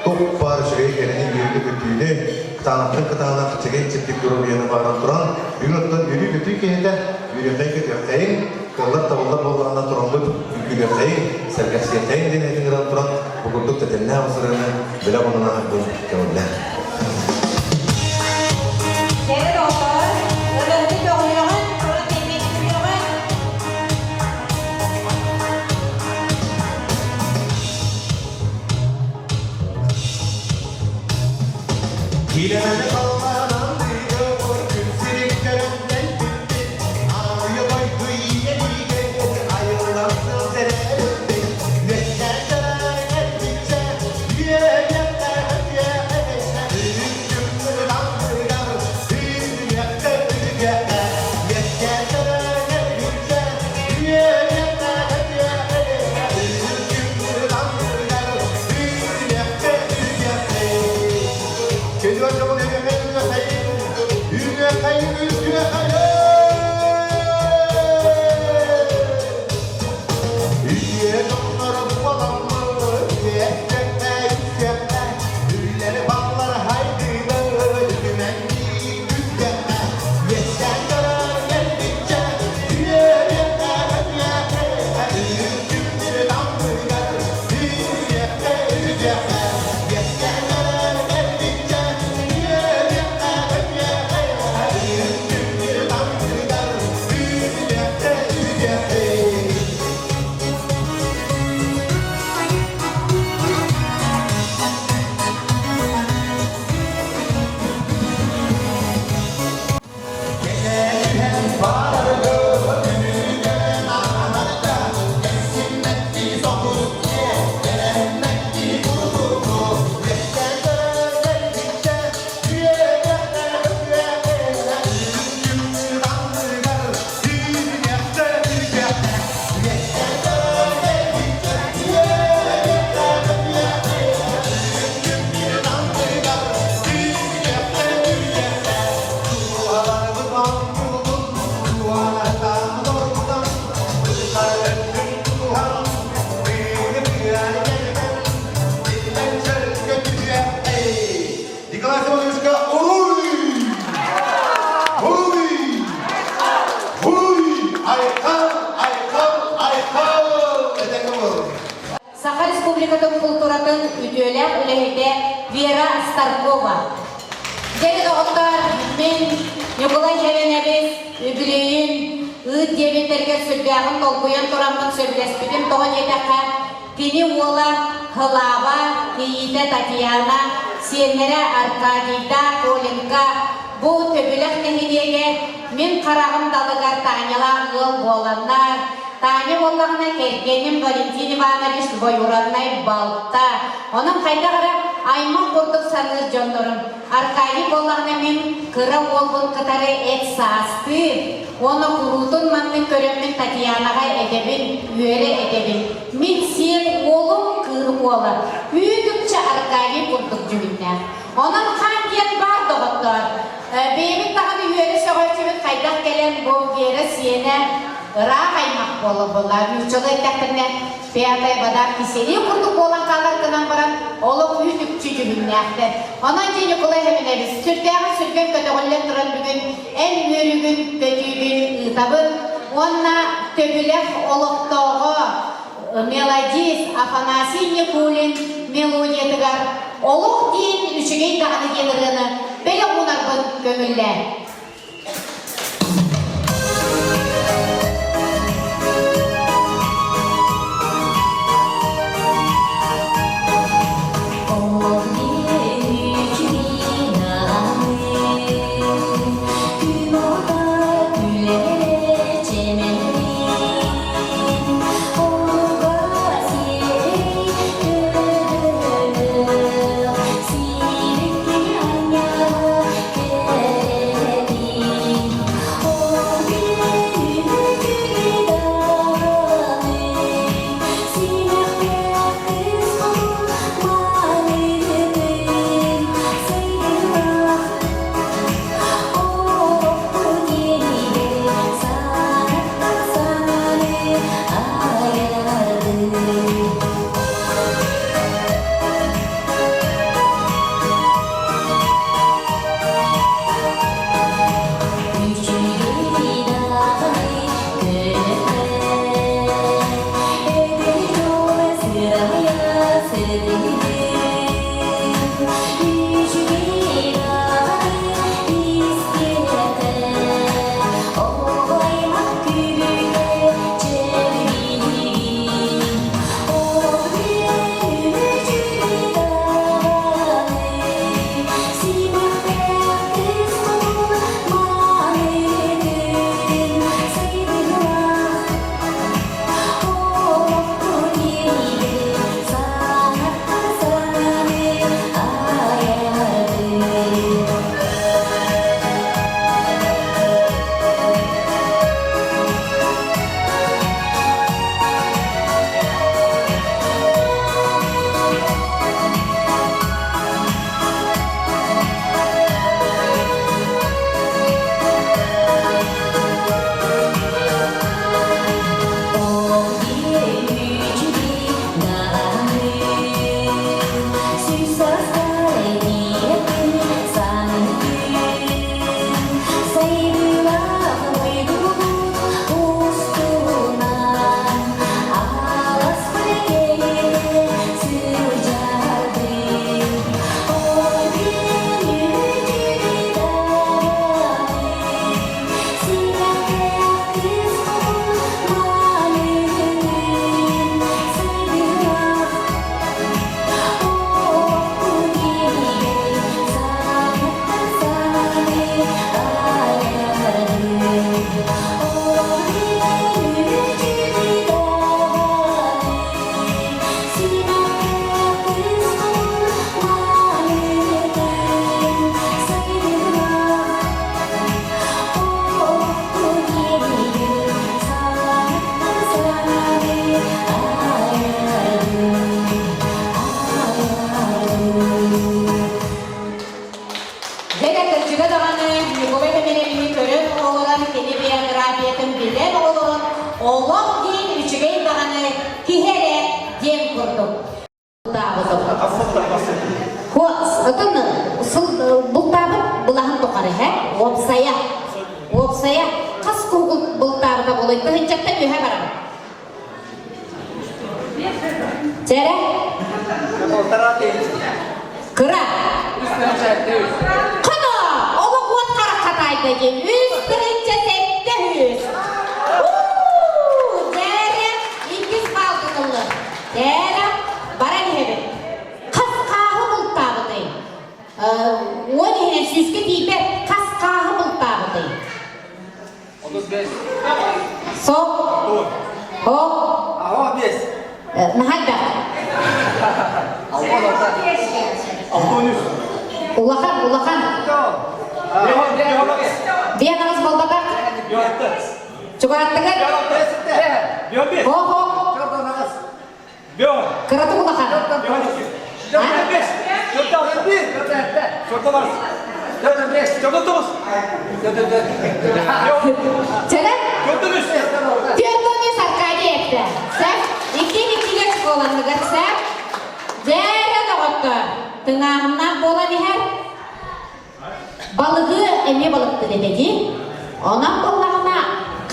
Туох баар үчүгэй кэрэни үөрүүнү-көтүүнү, кытаанахтан кытаанах чэгиэн-чэбдик доруобуйаны бааран туран, бүгүн оттон үөрүү-көтүү киһитэ үөрүөххэйин-көтүөххэйин, кыаллар-табыллар буоллаҕына тураммыт үҥкүүлүөххэйин, сэргэхсиэххэйин диэн этин ыран туран, бу курдук тэтимнээх ысырыыны бэлэх уунан аһарбын көҥүллээх. Кэрэ доҕоттоор, ырыаһыты көҕүлүөҕүн, туран тэҥҥэ Килэмэни халлаанан дыйдыбыр күн сирин көрөн бүппүт Аарыйа дойду ийэлиигэ айыллан сыл сэрээбиппит Үөскээн кэлбиччэ үөйэххэ үөйэххэ Үрүҥ күн ырыгар үүнүөххэ үүнүөххэ Үөскээн кэлбиччэ үөйэххэ үөйэххэ Үрүҥ күн ырыгар үүнүөххэ үүнүөххэ Кэлиэхэ үүнүөххэйин, үүнүөххэйин, Üye donlara bulanma, üye üye Ülleri ballar haydi güvenli güzel. Yeter karar geldikçe, üye üye üye damlar, üye üye Yeter karar geldikçe, üye üye damlar, üye üye Yeah. Республикатын култууратын үтүөлээх үлэһитэ Вера Старкова. Дьэ, доҕоттор, мин Ньукулай Дьэбэнэбис үбүлүөйүн ыыт диэбиттэригэр сүрдээҕин долгуйан тураммын сөбүлэспитим. Тоҕо диэтэххэ, кини уола Хылааба, кийиитэ Татьяна, сиэннэрэ Аркадийда, Коленька бу Төбүлэх нэһилиэгэр мин хараҕым далыгар Танялаах ыал буоланнар, Таня буоллаҕына кэргэним Валентин Иванович двоюроднай балта. Онон хайдах эрэ аймах курдук саныыр дьоннорум. Аркадий буоллаҕына мин кыра уолбун кытары эт саастыы. Уонна куруутун маннык көрөммүн Татьянаҕа этэбин, үөрэ этэбин. Мин сиэн уолум кыыһым уола. Үүт-үкчэ Аркадий курдук дьүһүннээх. Онон хаан диэн баар доҕоттоор. Бэйэбит даҕаны үөрэ сөҕөөччүбүт хайдах кэлэн бу Вера сиэнэ ыраах аймах буола буолла. Нууччалыы эттэхтэринэ пятая вода в киселе курдук буолан хаалар гынан баран олох үүт-үкчү дьүһүннээхтэр. Онон дьэ Ньукулай Хэминэбис сүрдээҕин сүргэн көтөҕүллэн туран бүгүн эн үөрүүгүн, көтүүгүн ыытабын уонна Төбүлэх олохтооҕо мелодист Афанасий Никулин мелодиятыгар Олох диэн үчүгэй даҕаны диэн ырыаны бэлэх уунарбын көҥүллээ. Олох диэн үчүгэй даҕаны күн ото күлэрэ чэмэлин Дьэ, кырдьыга даҕаны Ньукулай Хэмилэбини көрөн олорон, кини биографиятын билэн олорон, олох диэн үчүгэй даҕаны киһи эрэ диэн курдук. Отон сыл бултаабыт былаһын тухары һэ уопсайа уопсайа хас куугул бултаабыта буолуой тыһынчаттан үһэ барабыт. Чэрэ. Кыра. Хана, олох уот харахха таайда диэн 3703. Дээрэ, иккис баал тутуллар. Дээрэ, баран иһэбит. Хас хааһы бултаабытый? Уон иһинэн сүүскэ тиийбэт хас хааһы бултаабытый? 35. Со. О. Аҕа 5. Наһаа элбэх. Улахан, улахан. Биэн аҕыс буолбатах. Чугаһаттыгар. Хо-хо. Кыратык улахан. Чэлэн? Түөрт Аркадий эттэ. Сөп. Икки иккигэ школаныгар сөп. Дьээрэ доҕоттор, тыҥааһыннаах буолан иһэр. Балыгы эмиэ балыктыыр этэ дии. Онон буоллаҕына,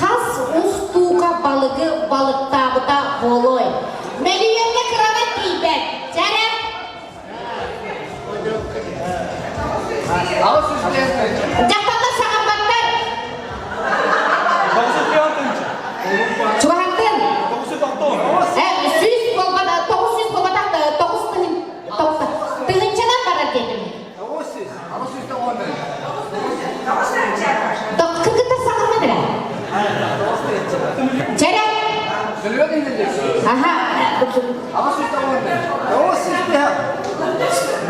хас устуука балыгы балыктаабыта буолуой? Мөлүйүөҥҥэ кыранан тиийбэт. Чэ эрэ. Дьахталлар саҥарбаттар. Чугаһаттын. 100 буолбатах, 900 буолбатах, 9 тыһыынчанан барар диэтим. Кытта саҥарма эрэ. Чэрэ. Аха.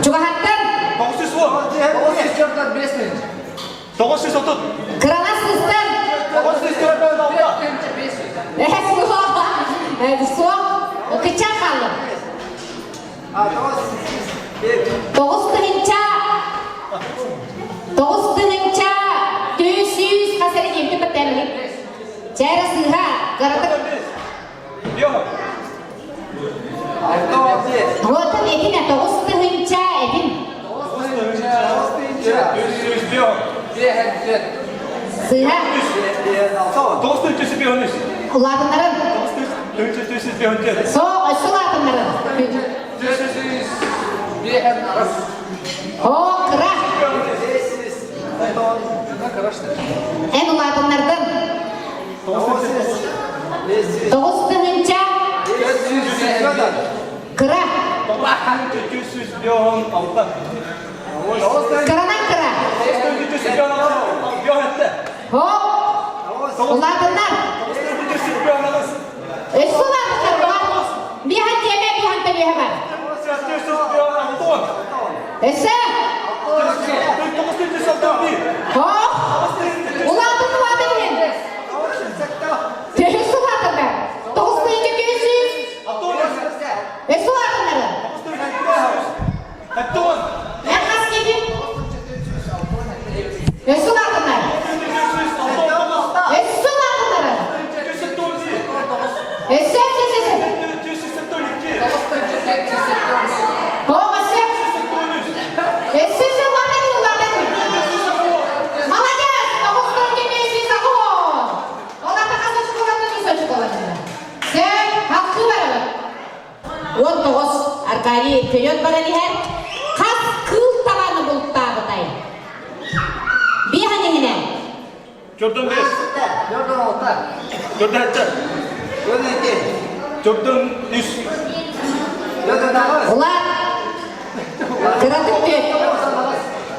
Чугаһаттан. 930. Кыралас сыстан. 946. Суох. Кыччаан хааллым. 9000 900 хас эрэ диэбитин баттааммын. Чээрэ сыыһа, кыратык. Уотун этин 9000 этин. Сыыһа. Улаатыннарын. Соох, өссө улаатыннарын. О, кыра. Эн улаатыннардын. 9000. Кыра. Кыранан кыра. Хоп. Улаатыннар. Өссө улаатыннар бар. Биһан тиэмэ, биһан төлүөһэ бар. Өссө. Хоп. Улаатын улаатын иһин. Төһүс улаатыннар. 9300. Өссө улаатыннары. Эн хас киһи? Өссө улаатыннар. Өссө улаатыннары. Өссө, өссө, өссө. Тоҕ, өссө. Өссө, өссө улаатан, улаатан. Молодец! 9508. Ол ата хас очуколанна, үс очуколанна. Сөп, халкы барабыт. 19 Аркадий вперед баран иһэр. Хас кыыл табаны бултаабытай? Биэһэн иһинэ. Чордон бес. Чордон алта. Чордон үс. Улар. Кыратык түөт.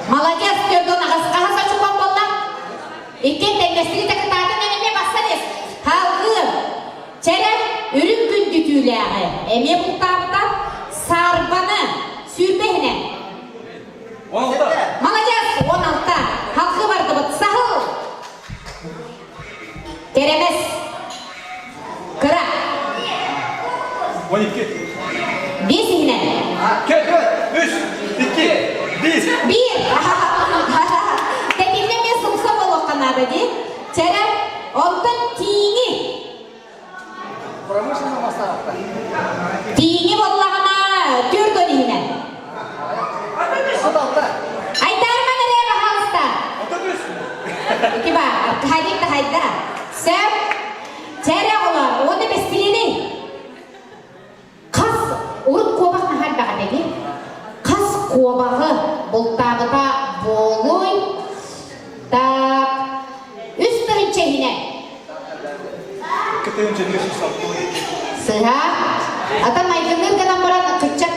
Молодец, төрдөн аҕас. Хаһан сочукон болла? Иккиэн тэҥнэстиги такытаатын эмиэ бассан ес. Халгыы. Чэрэ, үрүҥ күндү түүлээҕи эмиэ бултаабыта, саарбаны 20 иһинэ. 16. Маладьыас, 16. Халқы бардыбыт. Саһыл. Кэрэмэс. Кыра. 12. Биэс иһинэ. Кет, үс, икки, биир. Биир. Тэтимҥэ эмиэ сымса буолуохха наада дии. Чэрэ, онтон тииҥи Тииҥи буоллаҕына 40 иһинэн. Айтаарман эрэ, пожалуйста. Ити ба, Аркадий тахайда. Сөп. Чэрэ оҕолор, уонна бэстилиэни. Хас урут куобах наһаа элбэх этэ дии. тыһыынча иһинэн. Сыһа. Ата майгынныыр гынан баран кыччат.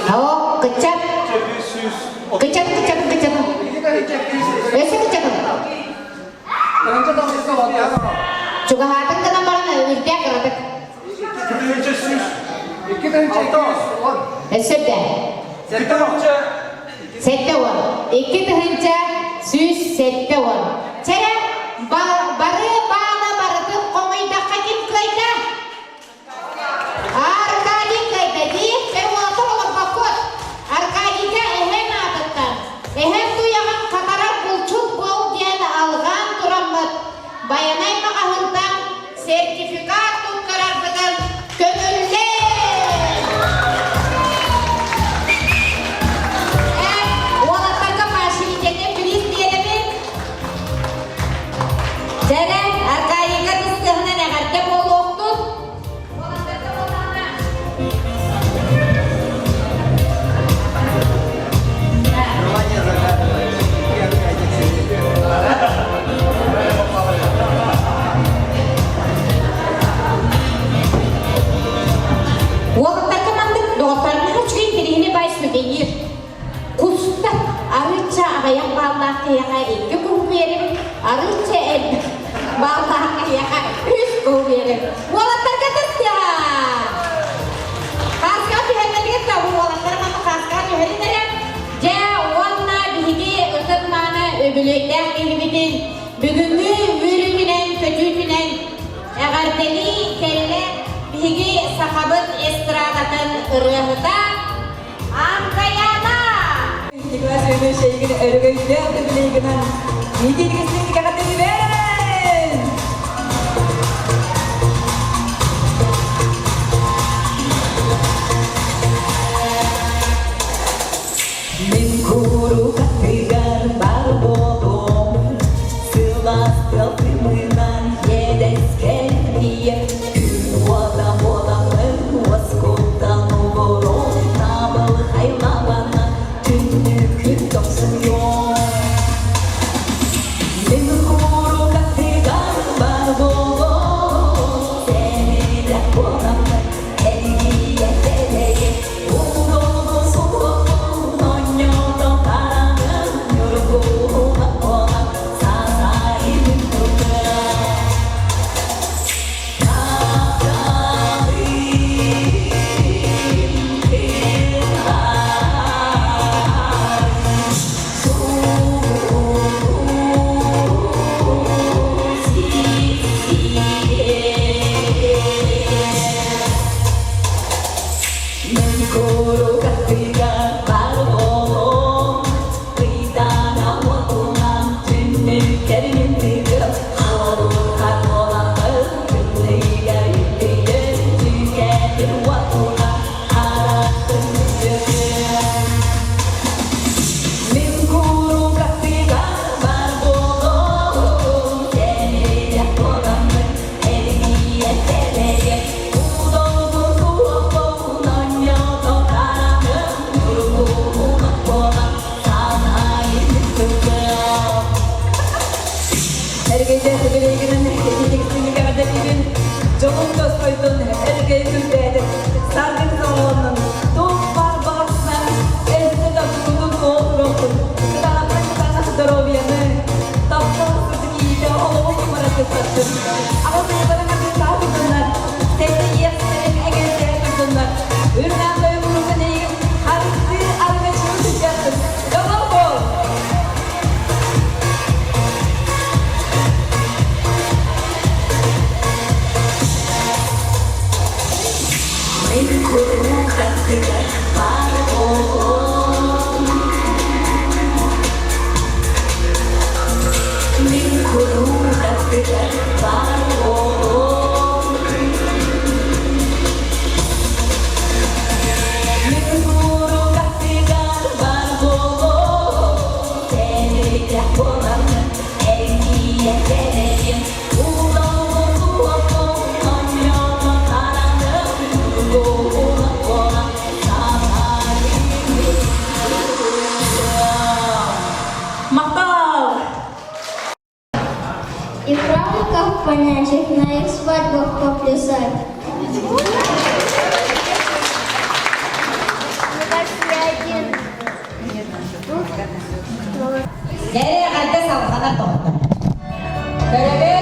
О, кыччат. Кыччат, кыччат, кыччат. Өссө кыччатын. Чугаһаатын гынан баран үрдээх кыратык. Өссө үрдээх. 70. 2170. Чэрэ, бары баала барытын хомуйдахха ким кыайда? Аркадий кыайда дии. Чэ, уолаттар олорбоккут. Аркадийга эһэм аатыттан, эһэм туйаҕын хатарар булчут буол диэн алҕаан тураммыт, Байанай маҕаһыынтан сертификат туттарарбытын көҥүллээ! Уолаттарга поощрительный приз биэрэбин. Дьэрэ, Аркадийга тыстыһынан эҕэрдэ буолуохтун. Уолаттарга буоллаҕына. Уолаттарга маннык доҕотторунаһа үчүгэй интэриэһинэй баай сувенир. Куста арыычча аҕыйах бааллаах киһиэхэ икки куһу биэрим, арыычча элбэх бааллаах киһиэхэ үс куһу биэрим. Уолаттарга тыстыаҕа! Хааска түһэрбэтигит да уолаттар манна хааска түһэрин эрэ. Дьэ, уонна биһиги ытык мааны үбүлүөйдээх киһибитин бүгүҥҥү үөрүүтүнэн, көтүүтүнэн эҕэрдэлии кэллэ биһиги сахабыт эстрадатын ырыаһыта Амкаяна! Николай Семенович эйигин өрөгөйдөөх үбүлүөйгүнэн митингистик эҕэрдэлиибин! Мин куруук аттыгар бар буолуом, сылаас тылтымынан иэдэскэр тиийэн, күн уота буоламмын уоскутан олорон, табыл хайлабана түннүкүн тохсуйуом. Мин куруук аттыгар бар буолуом, сэмэлэх буоламмын эргийэ тэлэйэн, Мен куруук аттыгар баар буолуом, ыйдаана уотунан түннүккэрин тыгып, хоруурхар буоламмын күннүйгэ үктүйэн, түкэтир уотунан харахпын бүтүөм. Мин куруук аттыгар баар буолуом, тэлэйэх буоламмын эргийэ тэлэйэн, Эргейде билигин итигитин дьолун тосхойдун эргей күлбээтин саргын салоннун туох баар баҕарсынан өссө да кутун туолуруохтун кытаанах кытаанах здоровьяны таптал сырдык иитэ олоҕу кымараттыттаттын аҕа сылларын аргыстаах турдуннар сэтэ иэхсэрин эгэлтээх турдуннар үрнээх тойгурутун эйигин харыстыы арыгачыы сылдьаттын дьоллоох буол! Мен куруук аттыгар баар буолуом Мин куруук аттыгар баар буолуом Мин куруук аттыгар баар буолуом Тэлэйдэх буоламмын эргийэ тэлэйэн Махтал! И правнуков понянчить, на их свадьбах поплясать. Кэрэ эҕэрдэ салҕана тохтор. Көрөбүт.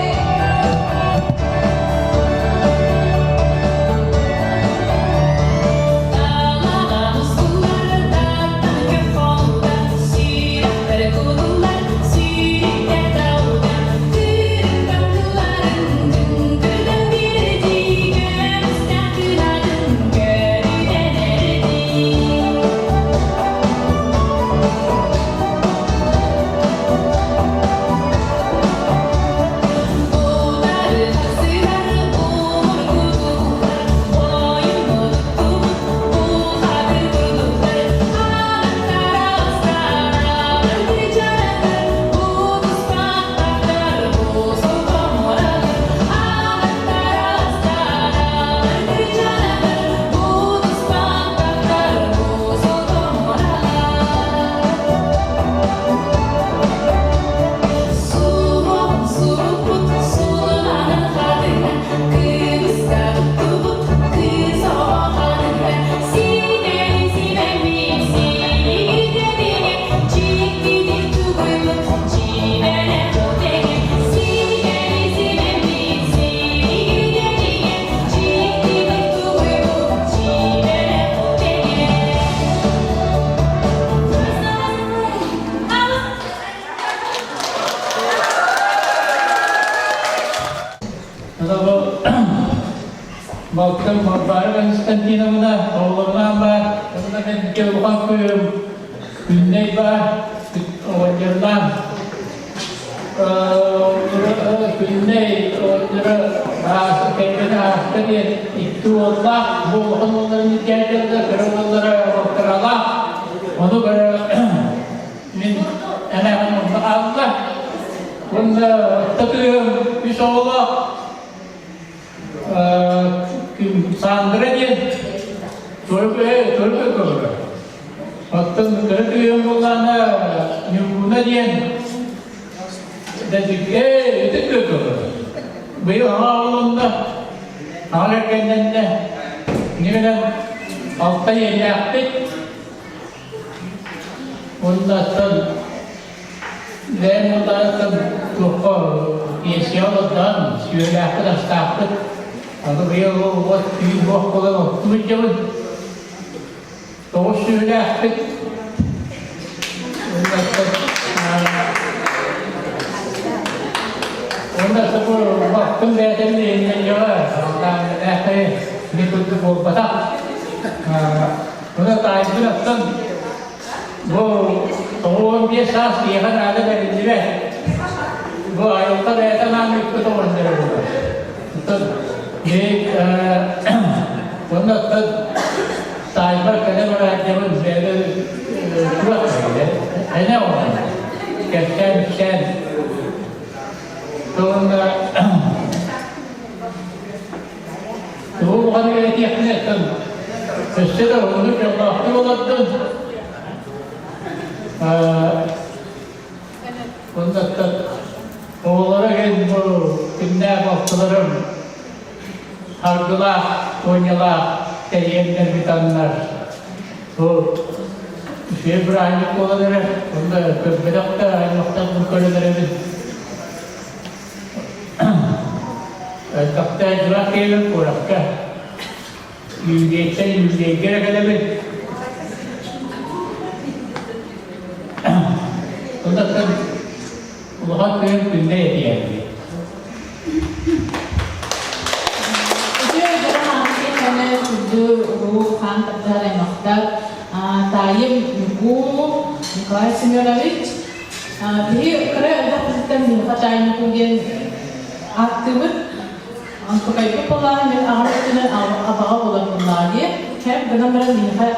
Балтым Варвара Константиновна оҕолорунаан баар, онно мен улахан кыыһым Күннэй баар, оҕонньорунан Күннэй оҕонньоро кэргэнэ ааста диэн икки уоллаах, бу улахан уолларын илдьээдэллэр, кыра уоллара кыралаах, ону көрө мин эмээхин онно хаалла. Уонна орто кыыһым үс оҕолоох, Сандра диэн төрүкү көмөрө. Оттон кыра кыыһым буоллаҕына Ньургуна диэн ээ ытык көмөрө. Быйыл аҕа оҕолонно, аҕа кэргэннэннэ. Инньэ алта ийэлээхпит. Уонна Бэйэм уолларыттан туохха пенсия олордон, сүөлээхпит, астаахпыт. Аны быйыл от түүн буох буолан оттуу илдьэбин. Тоҕус сүөлээхпит. Уонна бу баттым бэйэтин иһинньэҕэ, алтааннааҕы ини курдук буолбатах. Уонна таайбын оттон Бу 95 саас киһиэхэ наада бэриллибэт. Бу айылҕа бэйэтэ анаан ыыппыт оҕонньоро буолар. Оттон уонна оттон таайбар кэлэ бараадьабын бэйэбэ туох энэ оҕонньор. Кэпсээн ипсээн. Уонна тугу улахан этиэхпин оттон өссө да уһуннук дьоллоохтук олордун. Оннуттан оҕолоро иһин бу күннээх алтыларым Аргылаах, Туонньалаах тэрийэннэр бытаннар бу үчүгэй бырааһынньык буолан эрэр. Онно көрбөтөх да аймахтарбын көрөн эрэбин. Элбэхтэ дьылах киһибин куоракка. Иудейтэн иудейгэ эрэ кэлэбин. Онтон улахан күн күндэ этиэм. Үтүө дьон аахсыйа күндү уруу хаан тардыһар аймахтар таайым Ньукуу Николай Семенович биһи кыра элбэхпититтэн миэхэ таай Ньукуу диэн ааттыыбыт. Онтукайбыт буоллаҕына мин аҕам өттүнэн абаҕа буолар буоллаҕа дии. Кэм гынан баран миэхэ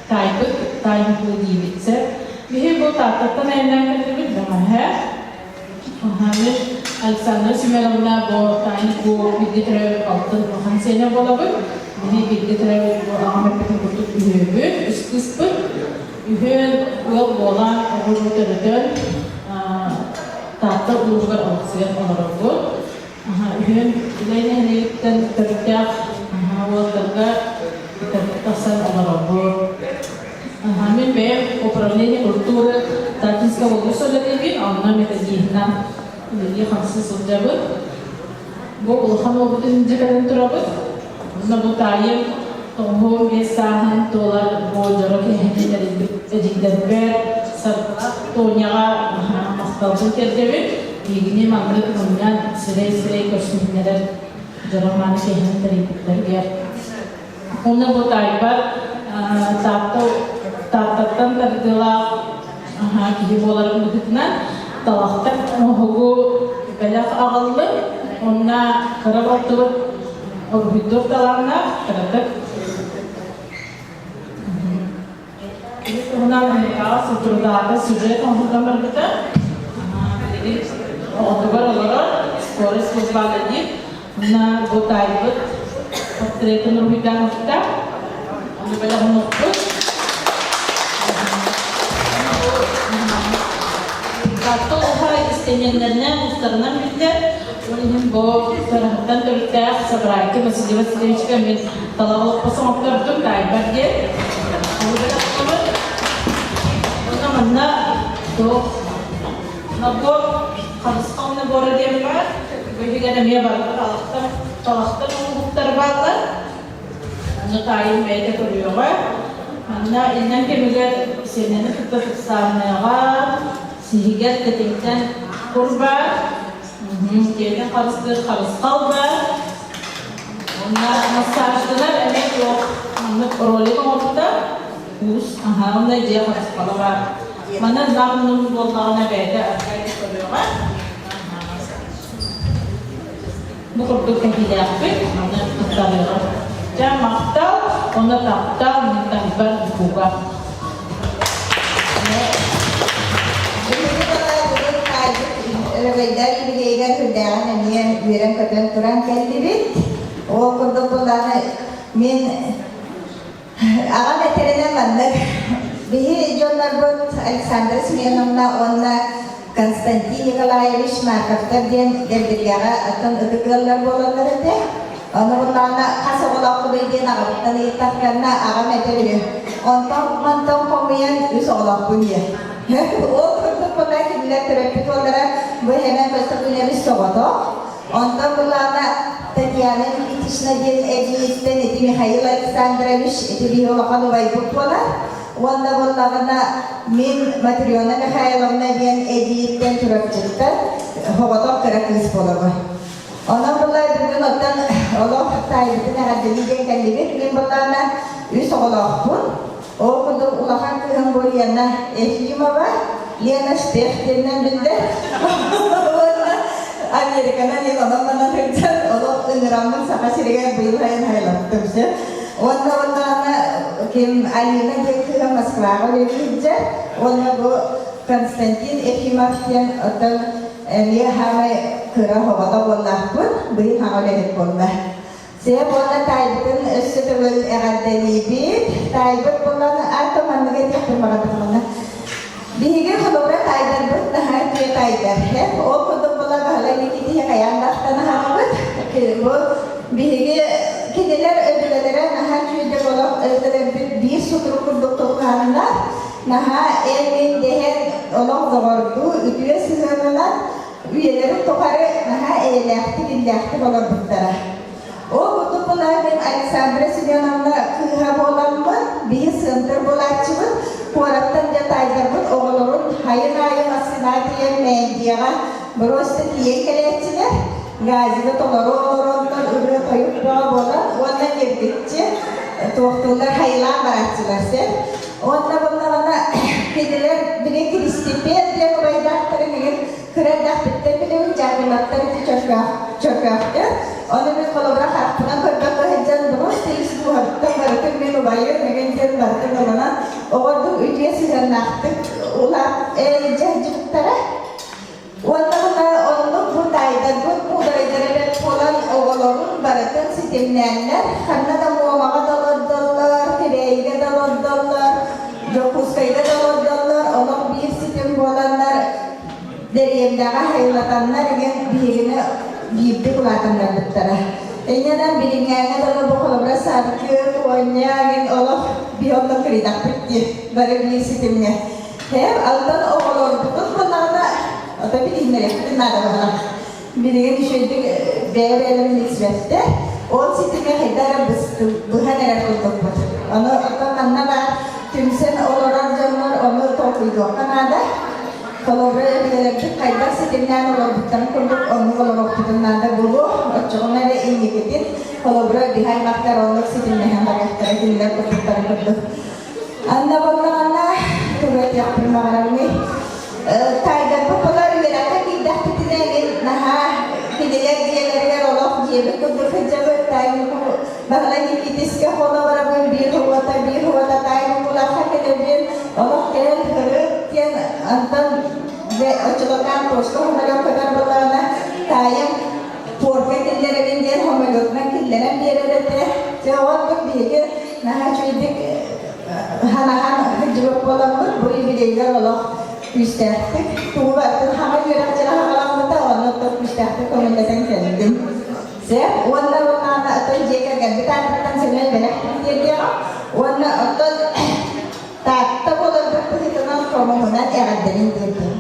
таайбыт таай Ньукуу диибит сөп. Биһи бу Тааттаттан айаннаан кэллибит бэҕэһээ. Мин Александра Семеновна бу таай Ньукуу бииргэ төрөөбүт алтын улахан сиэнэ буолабыт. Биһи бииргэ төрөөбүт бу аҕам эппитин курдук үһүөбүт, үс кыыспыт. Үһүөн ыал буолан, оҕо төрөтөн. Таатта улууһугар олохсуйан олоробут. Үһүөн Үлэй нэһилиэгиттэн төрүттээх уолаттарга тахсан олоробут. Мин бэйэм управление культуры Таттинского улуус үлэлиибин, онно методиһынан үлэлии-хамсыы сылдьабыт. Бу улахан уолбутун илдьэ кэлэн турабыт. Онно бу таайым 95 сааһын туолар бу дьоро киһини тэрийбит эдьиийдэрбэр Саргылаах Тоняҕа махталбын тиэрдэбин. Биһигини маннык мунньан сирэй-сирэй көрсүһүннэрэр дьоро мааны киһини тэрийбиттэригэр. Уонна бу таайбар Таатта Тааттаттан тардыылаах киһи буоларын быһыытынан талахтан оҥоһугу бэлэх аҕаллым. Уонна кыра балтыбыт уруһуйдуур талааннаах кыратык Кини туһунан Америкаҕа соторутааҕыта сюжет оҥоһуллан барбыта. Билигин оҕотугар олорор, скорый службаҕа диир. Уонна бу таайбыт портретын уруһуйдаан ылбыта. Ону бэлэх оҥорбут. Таатта улууһа истэнньэҥнэринэн, уустарынан биллэр. Ол иһин бу Сараһыттан төрүттээх Сабрайка Василий Васильевичка мин талах олоппос оҥоттордум, таайбар диэн. Онно манна туох набор харысхал набора диэн баар. Бу иһигэр эмиэ барыта талахтар, талахтар оҥоһуктар бааллар. Ону таайым бэйэтэ көрүөҕэ. Манна иннэн кэмигэр сиэнэни кытта тупсаанныаҕа, сиһигэр тэтиҥтэн кур баар, дьиэтин харыстыыр харысхал баар. Онно массажтанар эмиэ туох маннык ролик оҥорбута. Уус, аһаа, онно дьиэ харысхала баар. Манна знак буоллаҕына бэйэтэ аркай көрүөҕэ. Бу курдук кэһиилээхпит, аны туттарыаҕым. Дьэ, махтал, уонна таптал, мин таһбар букуга. Өрөгөйдөр юбилейыгар сүрдээҕин эмиэ үөрэн-көтөн туран кэллибит. Ол курдук буллаҕына мин Аҕам этэринэн маннык, биһи дьоннорбут Александра Семеновна уонна Константин Николаевич Марковтар диэн Дэбдиргэҕэ атын ытык ыаллар буолаллар этэ. Ону буоллаҕына хас оҕолооххунуй диэн аҕабыттан ыйыттахтарына аҕам этэр үһү, онтон мантан хомуйан үс оҕолоохпун диye. Ол курдук буолла кинилэр төрөппүт уоллара бу Хэмэн Көстөкүүнэбис соҕотох. Онтон былаана Татьяна Никитична диэн эдьиийиттэн ити Михаил Александрович ити биһи улахан убайбыт буолар. Уонна буоллаҕына мин Матрена Михайловна диэн эдьиийиттэн Чурапчыттан соҕотох кыра кыыс буолабын. Онон була бүгүн оттон олох таайбытын эҕэрдэлии диэн кэллибит. Мин буоллаҕына үс оҕолоохпун. Ол курдук улахан кыыһым бу Лена Ефимова, Лена Штех диэнинэн биллэр. Уонна Американан иһин онон-манан сылдьан олох ыҥыраммын Саха сиригэр быйыл сайын хайалаттым сөп. Уонна оннооҕуна ким Алина диэн кыыһа Москваҕа үлэлии сылдьар. Уонна бу Константин Ефимов диэн оттон эмиэ хаамай кыра оҕото буоллаахпын, быйыл хаҥа үлэһит буолла. Сиэп уонна таайбытын өссө төгүл эҕэрдэлиибит. Таайбыт буолан аата маннык этиэхпин баҕардым Биһиги холобура таайдарбыт наһаа үтүө таайдар. Ол курдук була Баһылай Никитиһи хайаан да ахтан аһаҕабыт. Бу биһиги кинилэр өбүгэлэрэ наһаа үчүгэйдик олох өбүгэлэрбит биир сутурук курдук тулхааннар, наһаа эн-мин дэһэн олох доҕордуу үтүө сыһыанынан Үйэлэрин тухары наһаа эйэлээхтик, иллээхтик олорбуттара. Ол курдук буолан мин Александра Семеновна кыыһа буоламмын, биһи сыантыр буолааччыбыт, куораттан дьэ таайдарбыт оҕолорун хайын аайы массыына тиийэн Мээндийэҕэ боруоста тиийэн кэлээччилэр, газига толору олороннор ырыа-тойук бөҕө буолан уонна ньиргиччи туохтууллар хайылаан барааччылар сөп. Уонна буоллаҕына кинилэр били Киристипиэн диэн убайдаахтарын игин кыра эрдэхпиттэн билэбин дьаарбалаттар ити чөркөөх чөркөөхтөр. Ону мин холобура харахпынан көрбөккө сылдьан просто ис дууһабыттан барытын мин убайым игин диэн барытын ылынан оҕордук үтүө сыһыаннаахтык улаат илдьэ сылдьыбыттара. Уонна оннук бу таайдарбыт муударайдара бэрт буолан оҕолорун барытын ситимнээннэр, ханна да Муомаҕа да олордоллор, Кэбээйигэ да олордоллор, Дьокуускайга да олордоллор, олох биир ситим буоланнар. Дэриэбинэҕэ хайылатаннар игин биһигини биирдик улаатыннарбыттара. Инньэнэн билиҥҥээҥҥэ дылы бу холобура саргы, туонньа игин олох биһи онно кырыйдахпыт дии бары биир ситимҥэ. Һээм алтан оҕолорбутун буоллаҕына ото билиһиннэриэхпитин наада буоллаҕа. Билигин үчүгэйдик бэйэ-бэйэлэрин билсибэттэр. Ол ситими хайдах эрэ быһан эрэр курдукпут. Ону оттон манна баар түмсэн олорор дьоннор ону толкуйдуохха наада. Холобура, өбүгэлэрбит хайдах ситимнээн олорбуттарын курдук оннук олоруохпутун наада буолуо. Оччоҕуна эрэ инникитин, холобура, биһи аймахтар оннук ситимнэһэн барыахтара кинилэр курдуктарын курдук. Анна буоллаҕына, тугу этиэхпин баҕарабыный? Таайдарбыт булар үөрэххэ киирдэхпитинэ мин наһаа кинилэр дьиэлэригэр олох дьиэбит курдук сылдьабыт. Баһылай Никитискэ хоно барабын, биир уота, биир уота таай Мукулаахха кэлэбин, олох кэлэн һырыт диэн антон оччолордоон почта хомолёт көтөр буоллаҕына таайым пуорка киллэрэбин диэн хомолётунан киллэрэн биэрэр этэ. Дьэ оннук биһиги наһаа үчүгэйдик ханаһан сылдьыбыт буоламмыт бу юбилейгар олох күүстээхтик тугу барытын хаҥа үөрэх дьыла хаҕаламмыта онно күүстээхтик көҥүллэтэн кэллим. Сөп уонна уонна оттон дьиэ кэргэммит аатыттан сэмэй бэлэхпин тиэрдиэҕим уонна оттон Таатта буоларбыт быһыытынан хомуһунан эҕэрдэлин тиэрдиэм.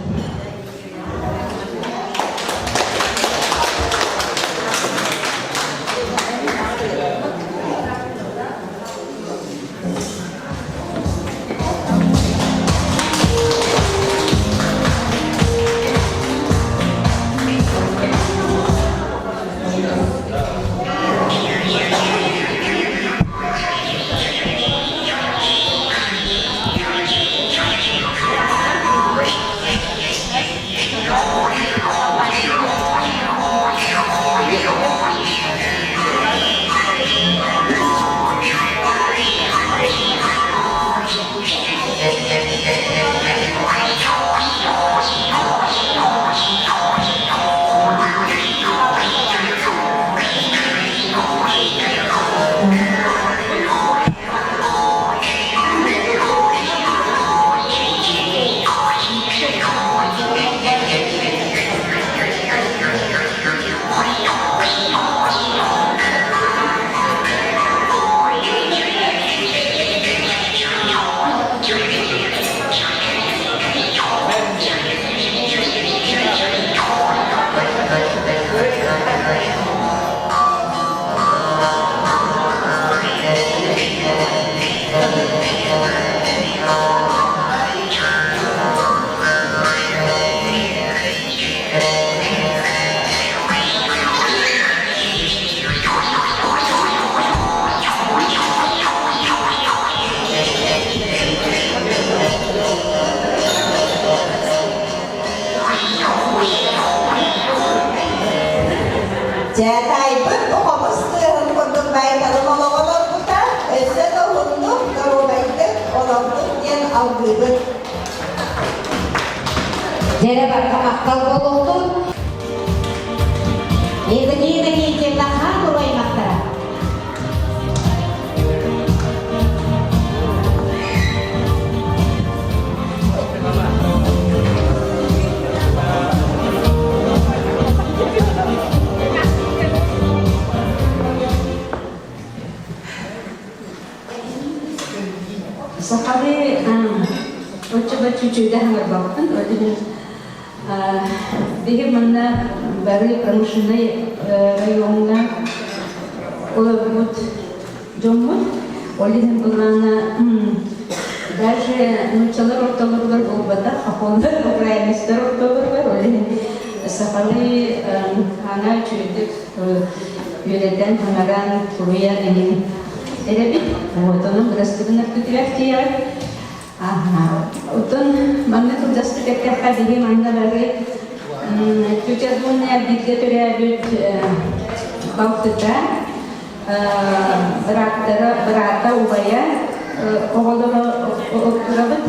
Дьэ, таайбыт бу хомус тыаһын курдук байталым олоҕо олорбута, өссө да уһуннук, доруобайдык олордун диэн алгыыбыт. Дьэрэ барҕа махтал буолуохтун. Евдокия Иннокентьевна хаан уруу аймахтара. Сахалыы оччо-бачча үчүгэйдик хаҥырбаппын. Биһи манна бары промышленнай райоҥҥа олорбут дьоммут. Ол иһин былаана даже нууччалар ортолоругар буолбатах, хохоллар, украинецтар ортолоругар, ол иһин сахалыы ана үчүгэйдик үөрэтэн, хаҥаран, суруйан эҥин эрэбит. Вот, онон бырастыгын өртүтүгэр тиийэҕит. Оттон манна кылгастык эттэххэ, биһи манна бары тетя Дуня бииргэ төрөөбүт балтыта, бырааттара, быраата убайа оҕолоро оттурабыт.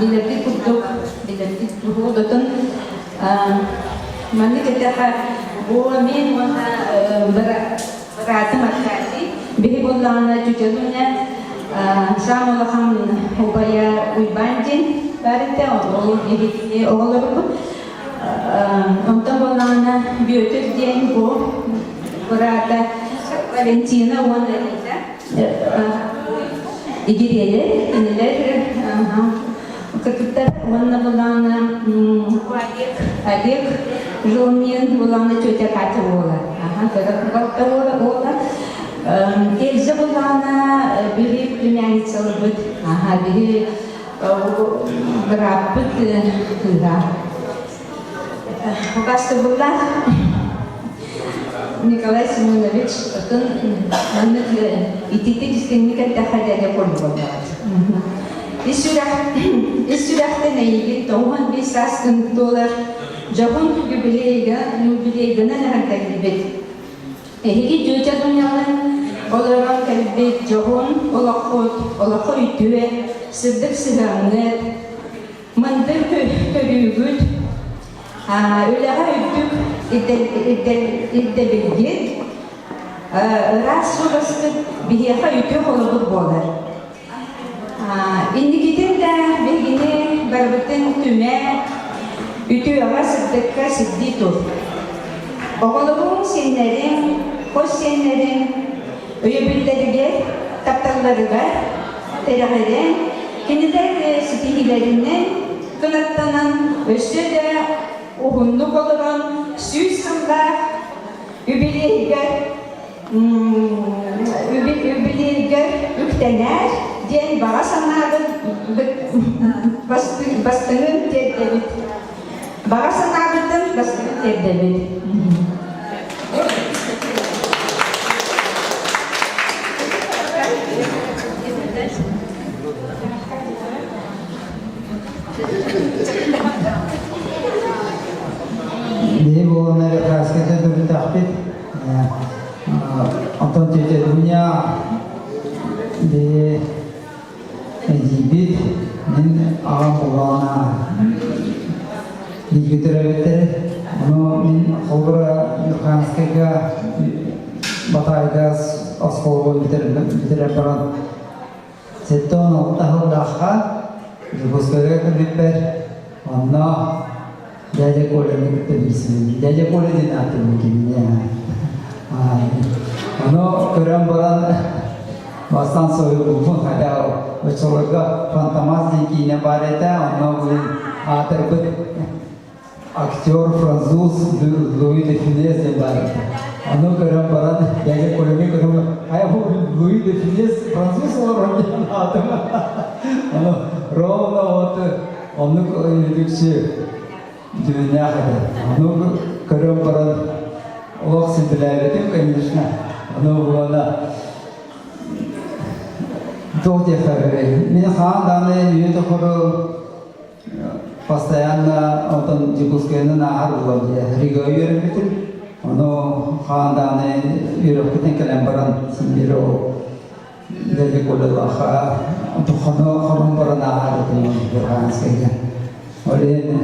Билэргит курдук, билэргит курдук. Оттон маннык эттэххэ, бу мин уонна быраатым Аркадий, биһи буоллаҕына тетя Дуня саамай улахан убайа Уйбаан диэн. баар этэ, ол биһиги оҕолорбут. Онтон буоллаҕына Бүөтүр диэн бу быраата Валентина уонна Лиза Игириэлэр, кинилэр кыргыттар уонна буоллаҕына Олег, Олег Жомин буоллаҕына тетя Катя уола. Кыра уола уола. Эльза буоллаҕына биһи племянницаларбыт, биһи бырааппыт кыыһа. Убаастабыллаах Николай Семенович отун маннык итиитик истиҥник эттэххэ дьэ курдук Ис сүрэх ис сүрэхтэн эйигин 95 сааскын туолар дьоһун юбилейга юбилейгынан эҕэрдэлиибит. Эһиги тетя Дунялын олорон кэлбит дьоһун олоххут олоххо үтүө, сырдык сыһыаҥҥыт, Мындыр көрүүгүт, үлэҕэ үрдүк ирдэбилгит, ыраас суобаскыт биһиэхэ үтүө холобур буолар. Инникитин да биһигини барыбытын түмэ, үтүөҕэ, сырдыкка сирдии тур. Оҕолоруҥ, сиэннэриҥ, хос сиэннэриҥ өйөбүллэригэр, тапталларыгар Тэрэҕирэн, кинилэр ситиһиилэринэн кынаттанан, өссө да уһуннук олорон 100 сыллаах үбүлүөйгэр үбүлүөйгэр үктэнээр диэн баҕа санаабыт бастыҥын тиэрдэбит. Баҕа санаабытын бастыҥын тиэрдэбит. Биһи буолан эрэ краската төрүттэхпит. Онтон тетя Дуня биһи эдьиийбит, мин аҕам буоллаҕына бииргэ төрөөбүттэр. Ону мин холобура Ньурханскайга Батаайга оскуолабын бүтэрэн баран 76 сыллаахха Дьокуускайга кэлбиппэр онно дядя Коляны кытта билсибитим. Дядя Коля диэн ааттыыбын кинини. Ону көрөн баран бастаан соһуйбуппун, хотя оччолорго Фантомас диэн киинэ баар этэ, онно блин аатырбыт актер француз Луи де Фюнес диэн баар этэ. Ону көрөн баран дядя Коляны көрөн ай бу Луи де Фюнес француз олорор диэн аатым. Ону ровно вот оннук үтүксү дьүһүннээх этэ. Ону көрөн баран олох синтилээбитим, конечно. Ону буолана туох диэххэ мин хаан даҕаны үйэ тухары постоянно отон Дьокуускайынан ааһар буолан дьэ Рига үөрэммитим. Ону хаан даҕаны үөрэхпитин кэлэн баран син ол дядя Колялаха тухханы хонон баран ааһар этим Верханскайга. Ол иһин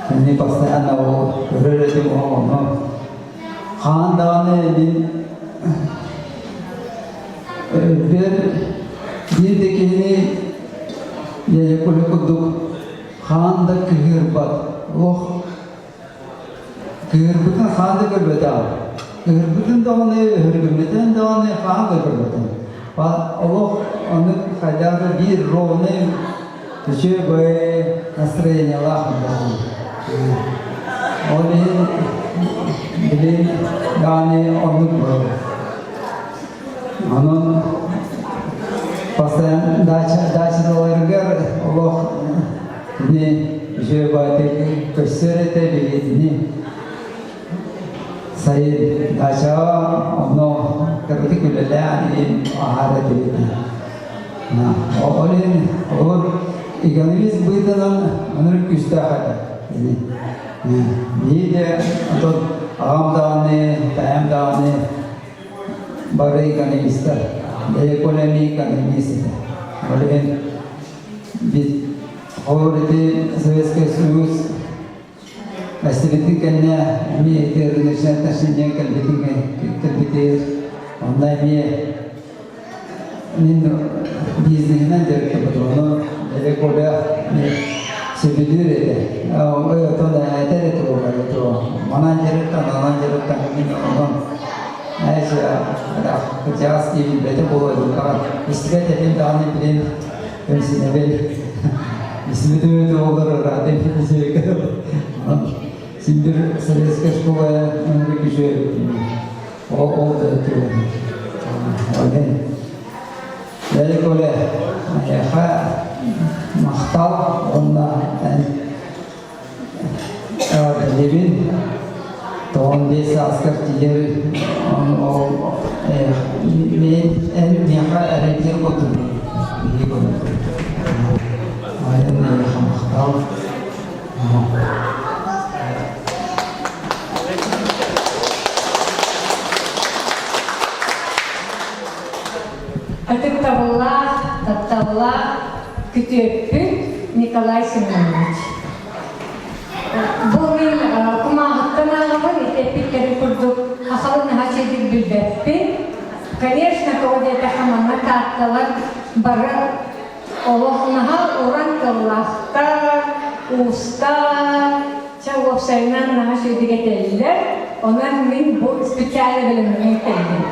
мне постоянно ол көрөр этим ону хаан даҕаны мин Бир биир да киһини дядя Коля курдук хаан да кыһыырбат. Олох кыһырбытын хаан да көрбөтөҕүм. Кыһырбытын даҕаны, өһүргэммитин даҕаны хаан да көрбөтөм. Олох оннук хайдах да биир ровный үчүгэй настроениелаах Ол иһин билин даҕаны оннук буолар. Онон постоянно дача дачаларыгар олох кини үчүгэй баайдык көстөр этэ билигитини сайын дачаҕа онно кыргытык үлэлээн иһин аһаар этибит. Ол иһин олор экономист быһыытынан ынырык күүстээх этэ. Биир де аҕам даҕаны, таайым даҕаны бары экономистар, экономи экономист этэ. Ол иһин холобур ити Советский Союз эстибитин кэннэ эмиэ ити рыночное отношение кэлбитин кэлбитигэр онно эмиэ мин бизнеһинэн дьарыктаммытым. Ону Дядя Коля сөбүлүүр этэ. Оттон этэр этэ буолар Манан дьарыктан, анан дьарыктан мин онон кырдьаҕас киһи билбэтэ буолуо даҕаны истибэт этим даҕаны билин кэмсинэбин истибит үмүтү буолар ыраатым Син бир советская школа ынырык үчүгэй ол ол да Один. Дядя Коля, эйиэхэ махтал уонна эҕэрдэлиибин. Тоҕон биэс сааскар тиийэр ол мен эн миэхэ эрэйдиир курдук биһиги курдук. Айан эйиэхэ махтал. Ытыктабыллаах, тапталлаах күтүөппүт Николай Семенович. Бу мин кумааҕыттан ааҕабын, ити эппиттэрин курдук хахалын наһаа үчүгэйдик билбэппин. Конечно, тоҕо диэтэххэ манна Таатталар бары олох наһаа уран тыллаахтар, уустар, чэ уопсайынан наһаа үчүгэйдик этэллэр. Онон мин бу специально бэлэмнэнэн кэллим.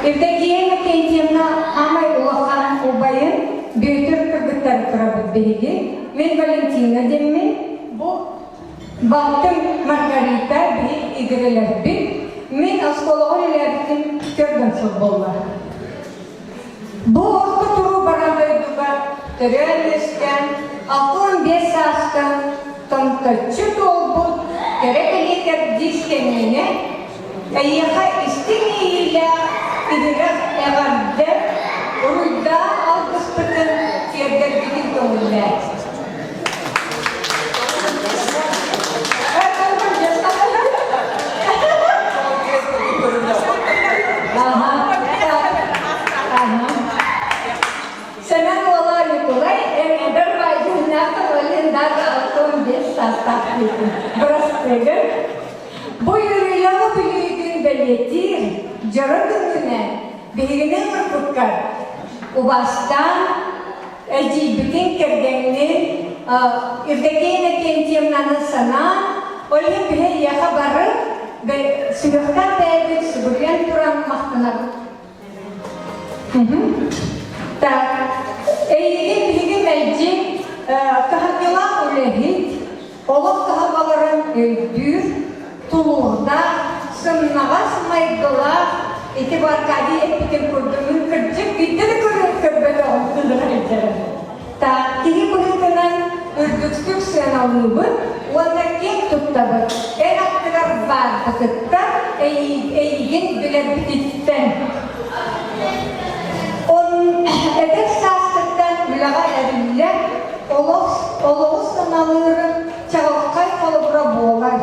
Евдокия Иннокентьевна аамай улахан убайын Бүөтүр кыргыттары турабыт биһиги. Мин Валентина диэммин. Бу балтым Маргарита биһи игирэлэрбит. Мин оскуолаҕа үлэлээбитим төрдөн сыл буолла. Бу орто туруу баран дойдуга төрөөн-үөскээн, 65 саастан томточчу туолбут кэрэ кэлиэтэр дьиз кэмҥинэ, эйиэхэ истиҥ иэйиилээх иһирэх эҕэрдэ, уруйдаах алгыспытын тиэрдэрбитин көҥүллээ. Сэмэн уола Ньукулай эдэр баайдыһыннаах Валентин 65 саастаах киһитин бырастыгын. Бу үөрүүлээх үбүлүөйгүн бэлиэтиир дьоро күҥҥүнэн биһигини ыҥырбыккар убаастаан эдьиийбитин кэргэҥҥин Евдокия Иннокентьевнаны санаан, ол иһин биһи эйиэхэ бары сүһүөхтээх бэйэбит сүгүрүйэн туран махтанабыт. Так, эйигин биһиги мэлдьи кыһамньылаах үлэһит, олох кыһалҕаларын өйдүүр, тулуурдаах, сымнаҕас майгылаах ити бу Аркадий эппитин курдук мин кырдьык биирдэ да көрбөтөҕүм кыыһыра сылдьарын. Так, киһи быһыытынан үрдүктүк сыаналыыбыт уонна киэҥ туттабыт. Эн аттыгар баарбытыттан, эйигин билэрбититтэн. Он эдэр сааскыттан үлэҕэ эриллэр, олох олоҕу сыаналыырын чаҕылхай холобура буолар.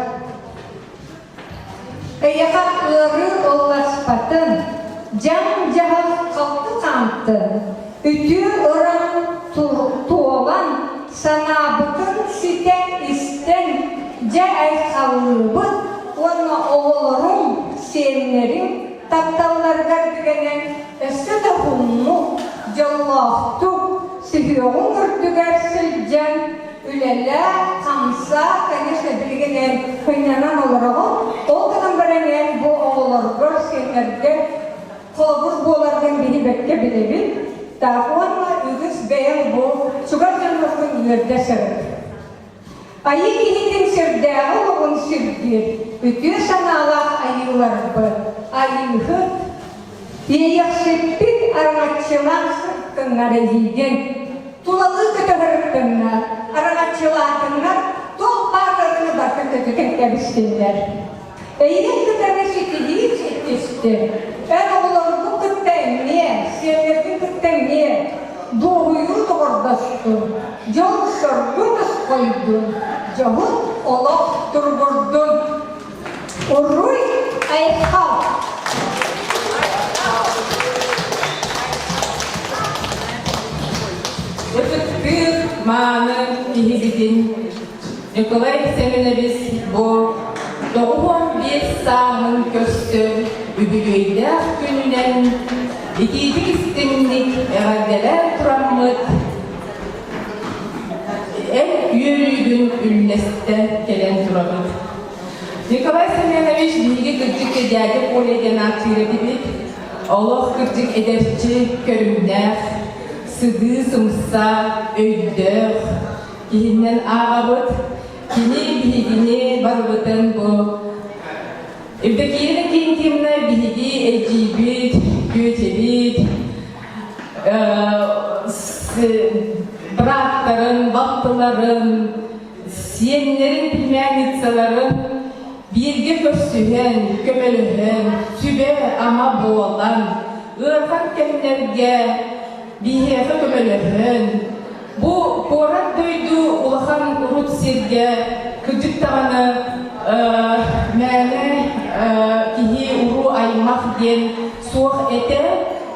Эйиэхэ ыарыы ылласпатын, дьаҥ-дьаһах халты хаамтын, үтүө ыран туолан, санаабытын ситэ истэн, дьэ айхаллыыбыт уонна оҕолоруҥ, сиэннэриҥ тапталларыгар бүгэнэн өссө да уһуннук, дьоллоохтук, сүһүөҕүҥ үрдүгэр сылдьан үлэлээ, хамсаа, конечно, билигин эн кынньанан олороҕун. Ол гынан баран эн бу оҕолоргор, сиэннэргэр холобур буоларгын биһи бэккэ билэбит. Так уонна үгүс бэйэҥ бу чугас дьонноргун үөрдэ сырыт. Айыы киһитин сирдээҕи олоҕун сирдиир үтүө санаалаах айыыларбыт, айыыһыт, Иэйэхсиппит араҥаччылаах сырыттыннар эйиигин, тулалыы көтөҕөрүттыннар, араҥаччылаатыннар, туох баар ыарыыны барытын көтүтэн кэбистиннэр. Эйигин кытары ситиһии ситтистин, эн оҕолоргун кытта эмиэ, сиэннэргин кытта эмиэ дуоһуйуу доҕордостун, дьол-соргу тосхойдун, дьоһун олох туругурдун. Уруй айхал! Ытыктыыр мааны киһибитин Николай Семенович бу 95 сааһын көрсөн үбүлүөйдээх күнүнэн итиитик истиҥник эҕэрдэлээн тураммыт. үөрүүбүтүн үллэстэ кэлэн турабыт. Николай Семенович биһиги кырдьык дядя Коля диэн ааттыыр этибит. Олох кырдьык эдэрчи көрүҥнээх, сыдыы сымса, өйдөөх киһинэн ааҕабыт. Кини биһигини барыбытын бу Евдокия Иннокентьевна биһиги эдьиийбит, күөчэбит, бырааттарын, балтыларын, сиэннэрин, племянницаларын бииргэ көрсүһэн, көмөлөһөн, сүбэ-ама буолан, ыарахан кэмнэргэ биһиэхэ көмөлөһөн, бу куорат дойду улахан урут сиргэ кырдьык даҕаны мээнэ киһи уруу аймах диэн суох этэ.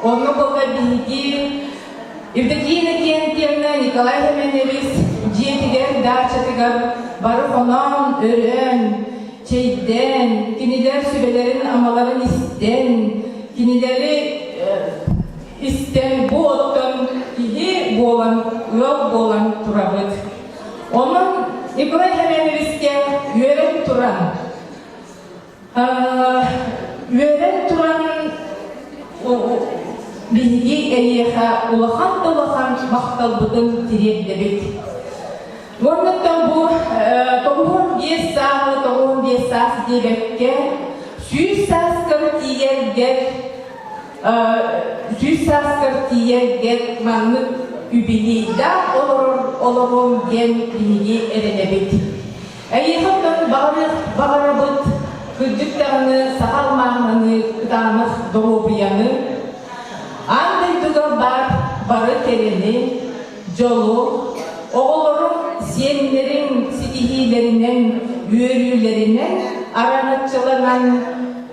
Онно буолла биһиги Евдокия Иннокентьевна Николай Семенович дьиэтигэр, даачатыгар бары хоноон, өрөөн, чэйдээн, кинилэр сүбэлэрин-амаларын истэн, кинилэри истэн бу оттон киһи буолан, ыал буолан турабыт. Онон Николай Семеновичка үөрэн туран, үөрэн туран биһиги эйиэхэ улахан да улахан махталбытын тириэрдэбит. Уоннаттан бу 95 сааһы 95 саас диэбэккэ, 100 сааскар тиийэргэр 100 сааскар тиийэргэр маннык юбилейдаах олорор олоруом диэн биһиги эрэнэбит. Эйиэхэ оттон баҕарыах баҕарабыт, кырдьык даҕаны саха алмааһыныы кытаанах доруобуйаны, аан дойдуга баар бары кэрэни, дьолу, оҕолоруҥ, сиэннэриҥ ситиһиилэринэн, үөрүүлэринэн араҥаччыланан,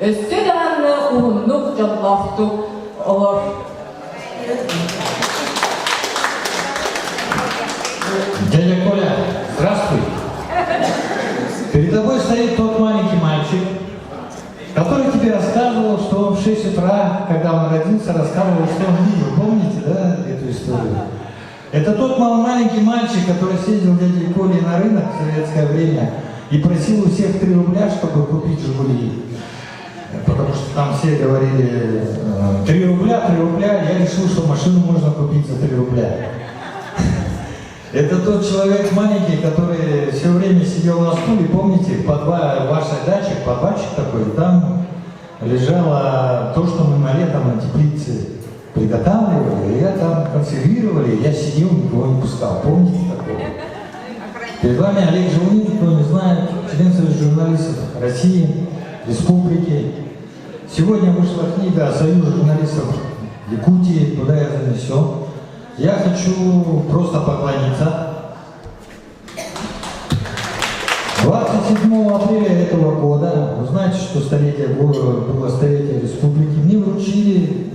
өссө даҕаны уһуннук дьоллоохтук олор. Дядя Коля, здравствуй. Перед тобой стоит тот маленький мальчик, который тебе рассказывал, что он в 6 утра, когда он родился, рассказывал, что он видел. Помните, да, эту историю? Это тот маленький мальчик, который съездил дядей Колей на рынок в советское время и просил у всех 3 рубля, чтобы купить «Жигули». Потому что там все говорили 3 рубля, 3 рубля. Я решил, что машину можно купить за 3 рубля. Это тот человек маленький, который все время сидел на стуле, помните, в подвале вашей даче, подвальчик такой, там лежало то, что мы на лето на теплице приготавливали, и я там консервировали, я сидел, никого не пускал. Помните такого? Перед вами Олег Желунин, кто не знает, член Союза журналистов России, Республики. Сегодня вышла книга о Союзе журналистов Якутии, куда я занесен. Я хочу просто поклониться. 27 апреля этого года, вы знаете, что столетие было столетие республики, мне вручили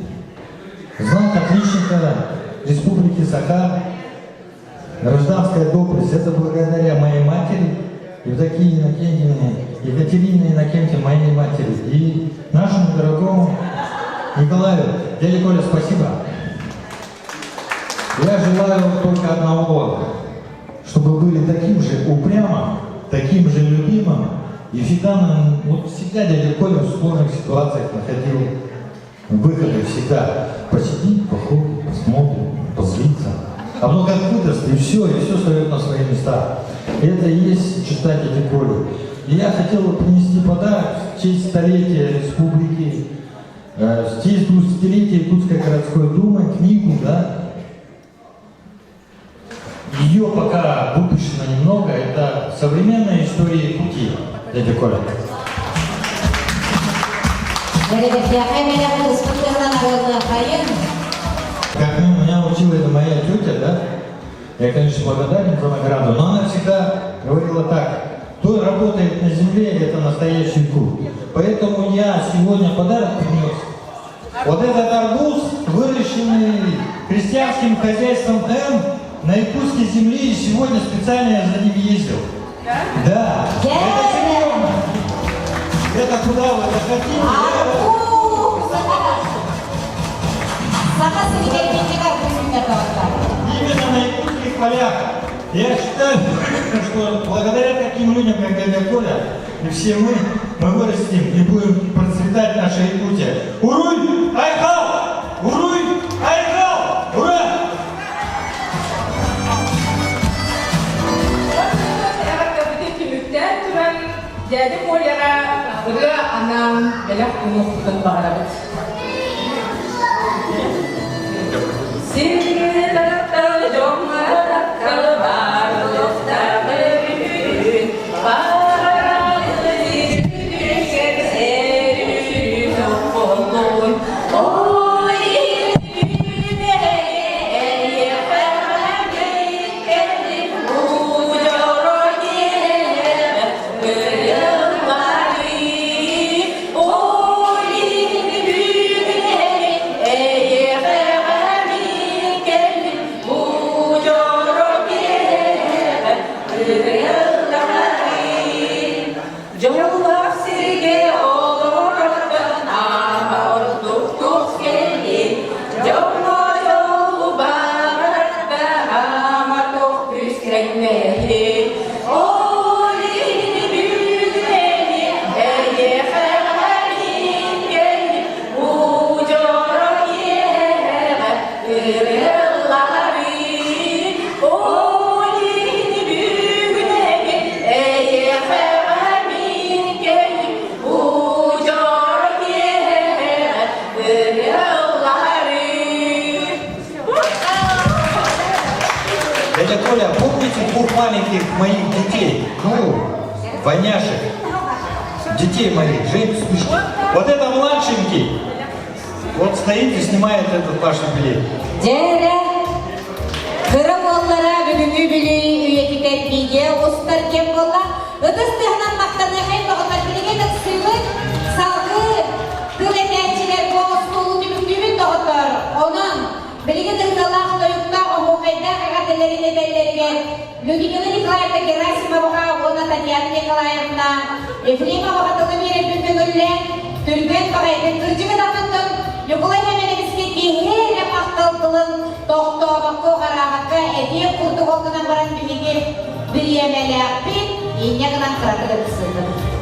знак отличника Республики Саха, гражданская доблесть. Это благодаря моей матери, Евдокии Иннокентьевне, Екатерине Иннокентьевне, моей матери, и нашему дорогому Николаю. Дядя Коля, спасибо. Я желаю только одного, чтобы были таким же упрямым, таким же любимым, и всегда, нам, вот всегда дядя Коля в сложных ситуациях находил выходы, всегда посидит, походит, посмотрит, позлится. А потом как выдаст, и все встает на свои места. Это и есть черта дяди Коли. И я хотел бы принести подарок в честь столетия республики, в честь 20-летия Якутской городской думы, книгу, да, ее пока выпущено немного, это «Современная история Якутии», дядя Коля. Бэрбэхтээхэй бэлэҕи арыаллыаххайын. Как меня учила это моя тетя, да, я, конечно, благодарен за награду, но она всегда говорила так, кто работает на земле, это настоящий якут. Поэтому я сегодня подарок принес. Вот этот арбуз, выращенный крестьянским хозяйством М на якутской земле, и сегодня специально я за ним ездил. Да? Да. Это серьезно. Это куда вы захотите? Арбуз! Саха сиригэр биллик арбуз Именно на якутских полях. Я считаю... Уверен, что благодаря таким людям, как дядя Коля, и все мы, мы вырастем и будем процветать наша Якутия. Уруй! Айхал! Уруй! Айхал! Ура! Түмүктээн туран дядя Коляҕа ырыа анаан бэлэх уунуохпутун баҕарабыт. Сиргэ таптал дьоҥҥо таптал баар буолуохтаах үһүн, Дьоллоох сиргэ олорортон ааһа ордук туох кэлин, дьоҥҥо дьолу баҕарарга ама туох күүс кэлмэһин. Ол иһин бүгүн эйиэхэ мин кэллим, удьоро киэһэҕэ ырыаллаһарым. Ол иһин бүгүн эйиэхэ мин кэллим, удьоро киэһэҕэ ырыаллаһарым. Дядя Коля, помните двух маленьких моих детей? Ну, двойняшек. Детей моих, Женьку с Мишкой. Вот это младшенький. Вот стоит и снимает этот ваш юбилей. Дьэ, кыра уоллара бүгүҥҥү үбүлүөйү үйэтитэр видео устар кэм буолла. Ытыс тыаһынан махтаныахайын доҕоттор билигин ыксыыбыт. Салгыы тыл этээччилэр бу остуолу түмүктүүбүт доҕоттор. Онон билигин ырыалаах тойуктаах оһуохайдаах эҕэрдэлэрин этэллэригэр Людмила Николаевна Герасимоваҕа уонна Татьяна Николаевна Ефремоваҕа тылы биэрэрбин көҥүллээн, түргэн баҕайытык кырдьыгын аттыттан Ньукулай Сэмэнэбискэ киһи эрэ махтал тылын тохтообокко, хараабакка этиэх курдук ол гынан баран биһиги бириэмэлээхпит, инньэ гынан кыратык ыксыыбыт.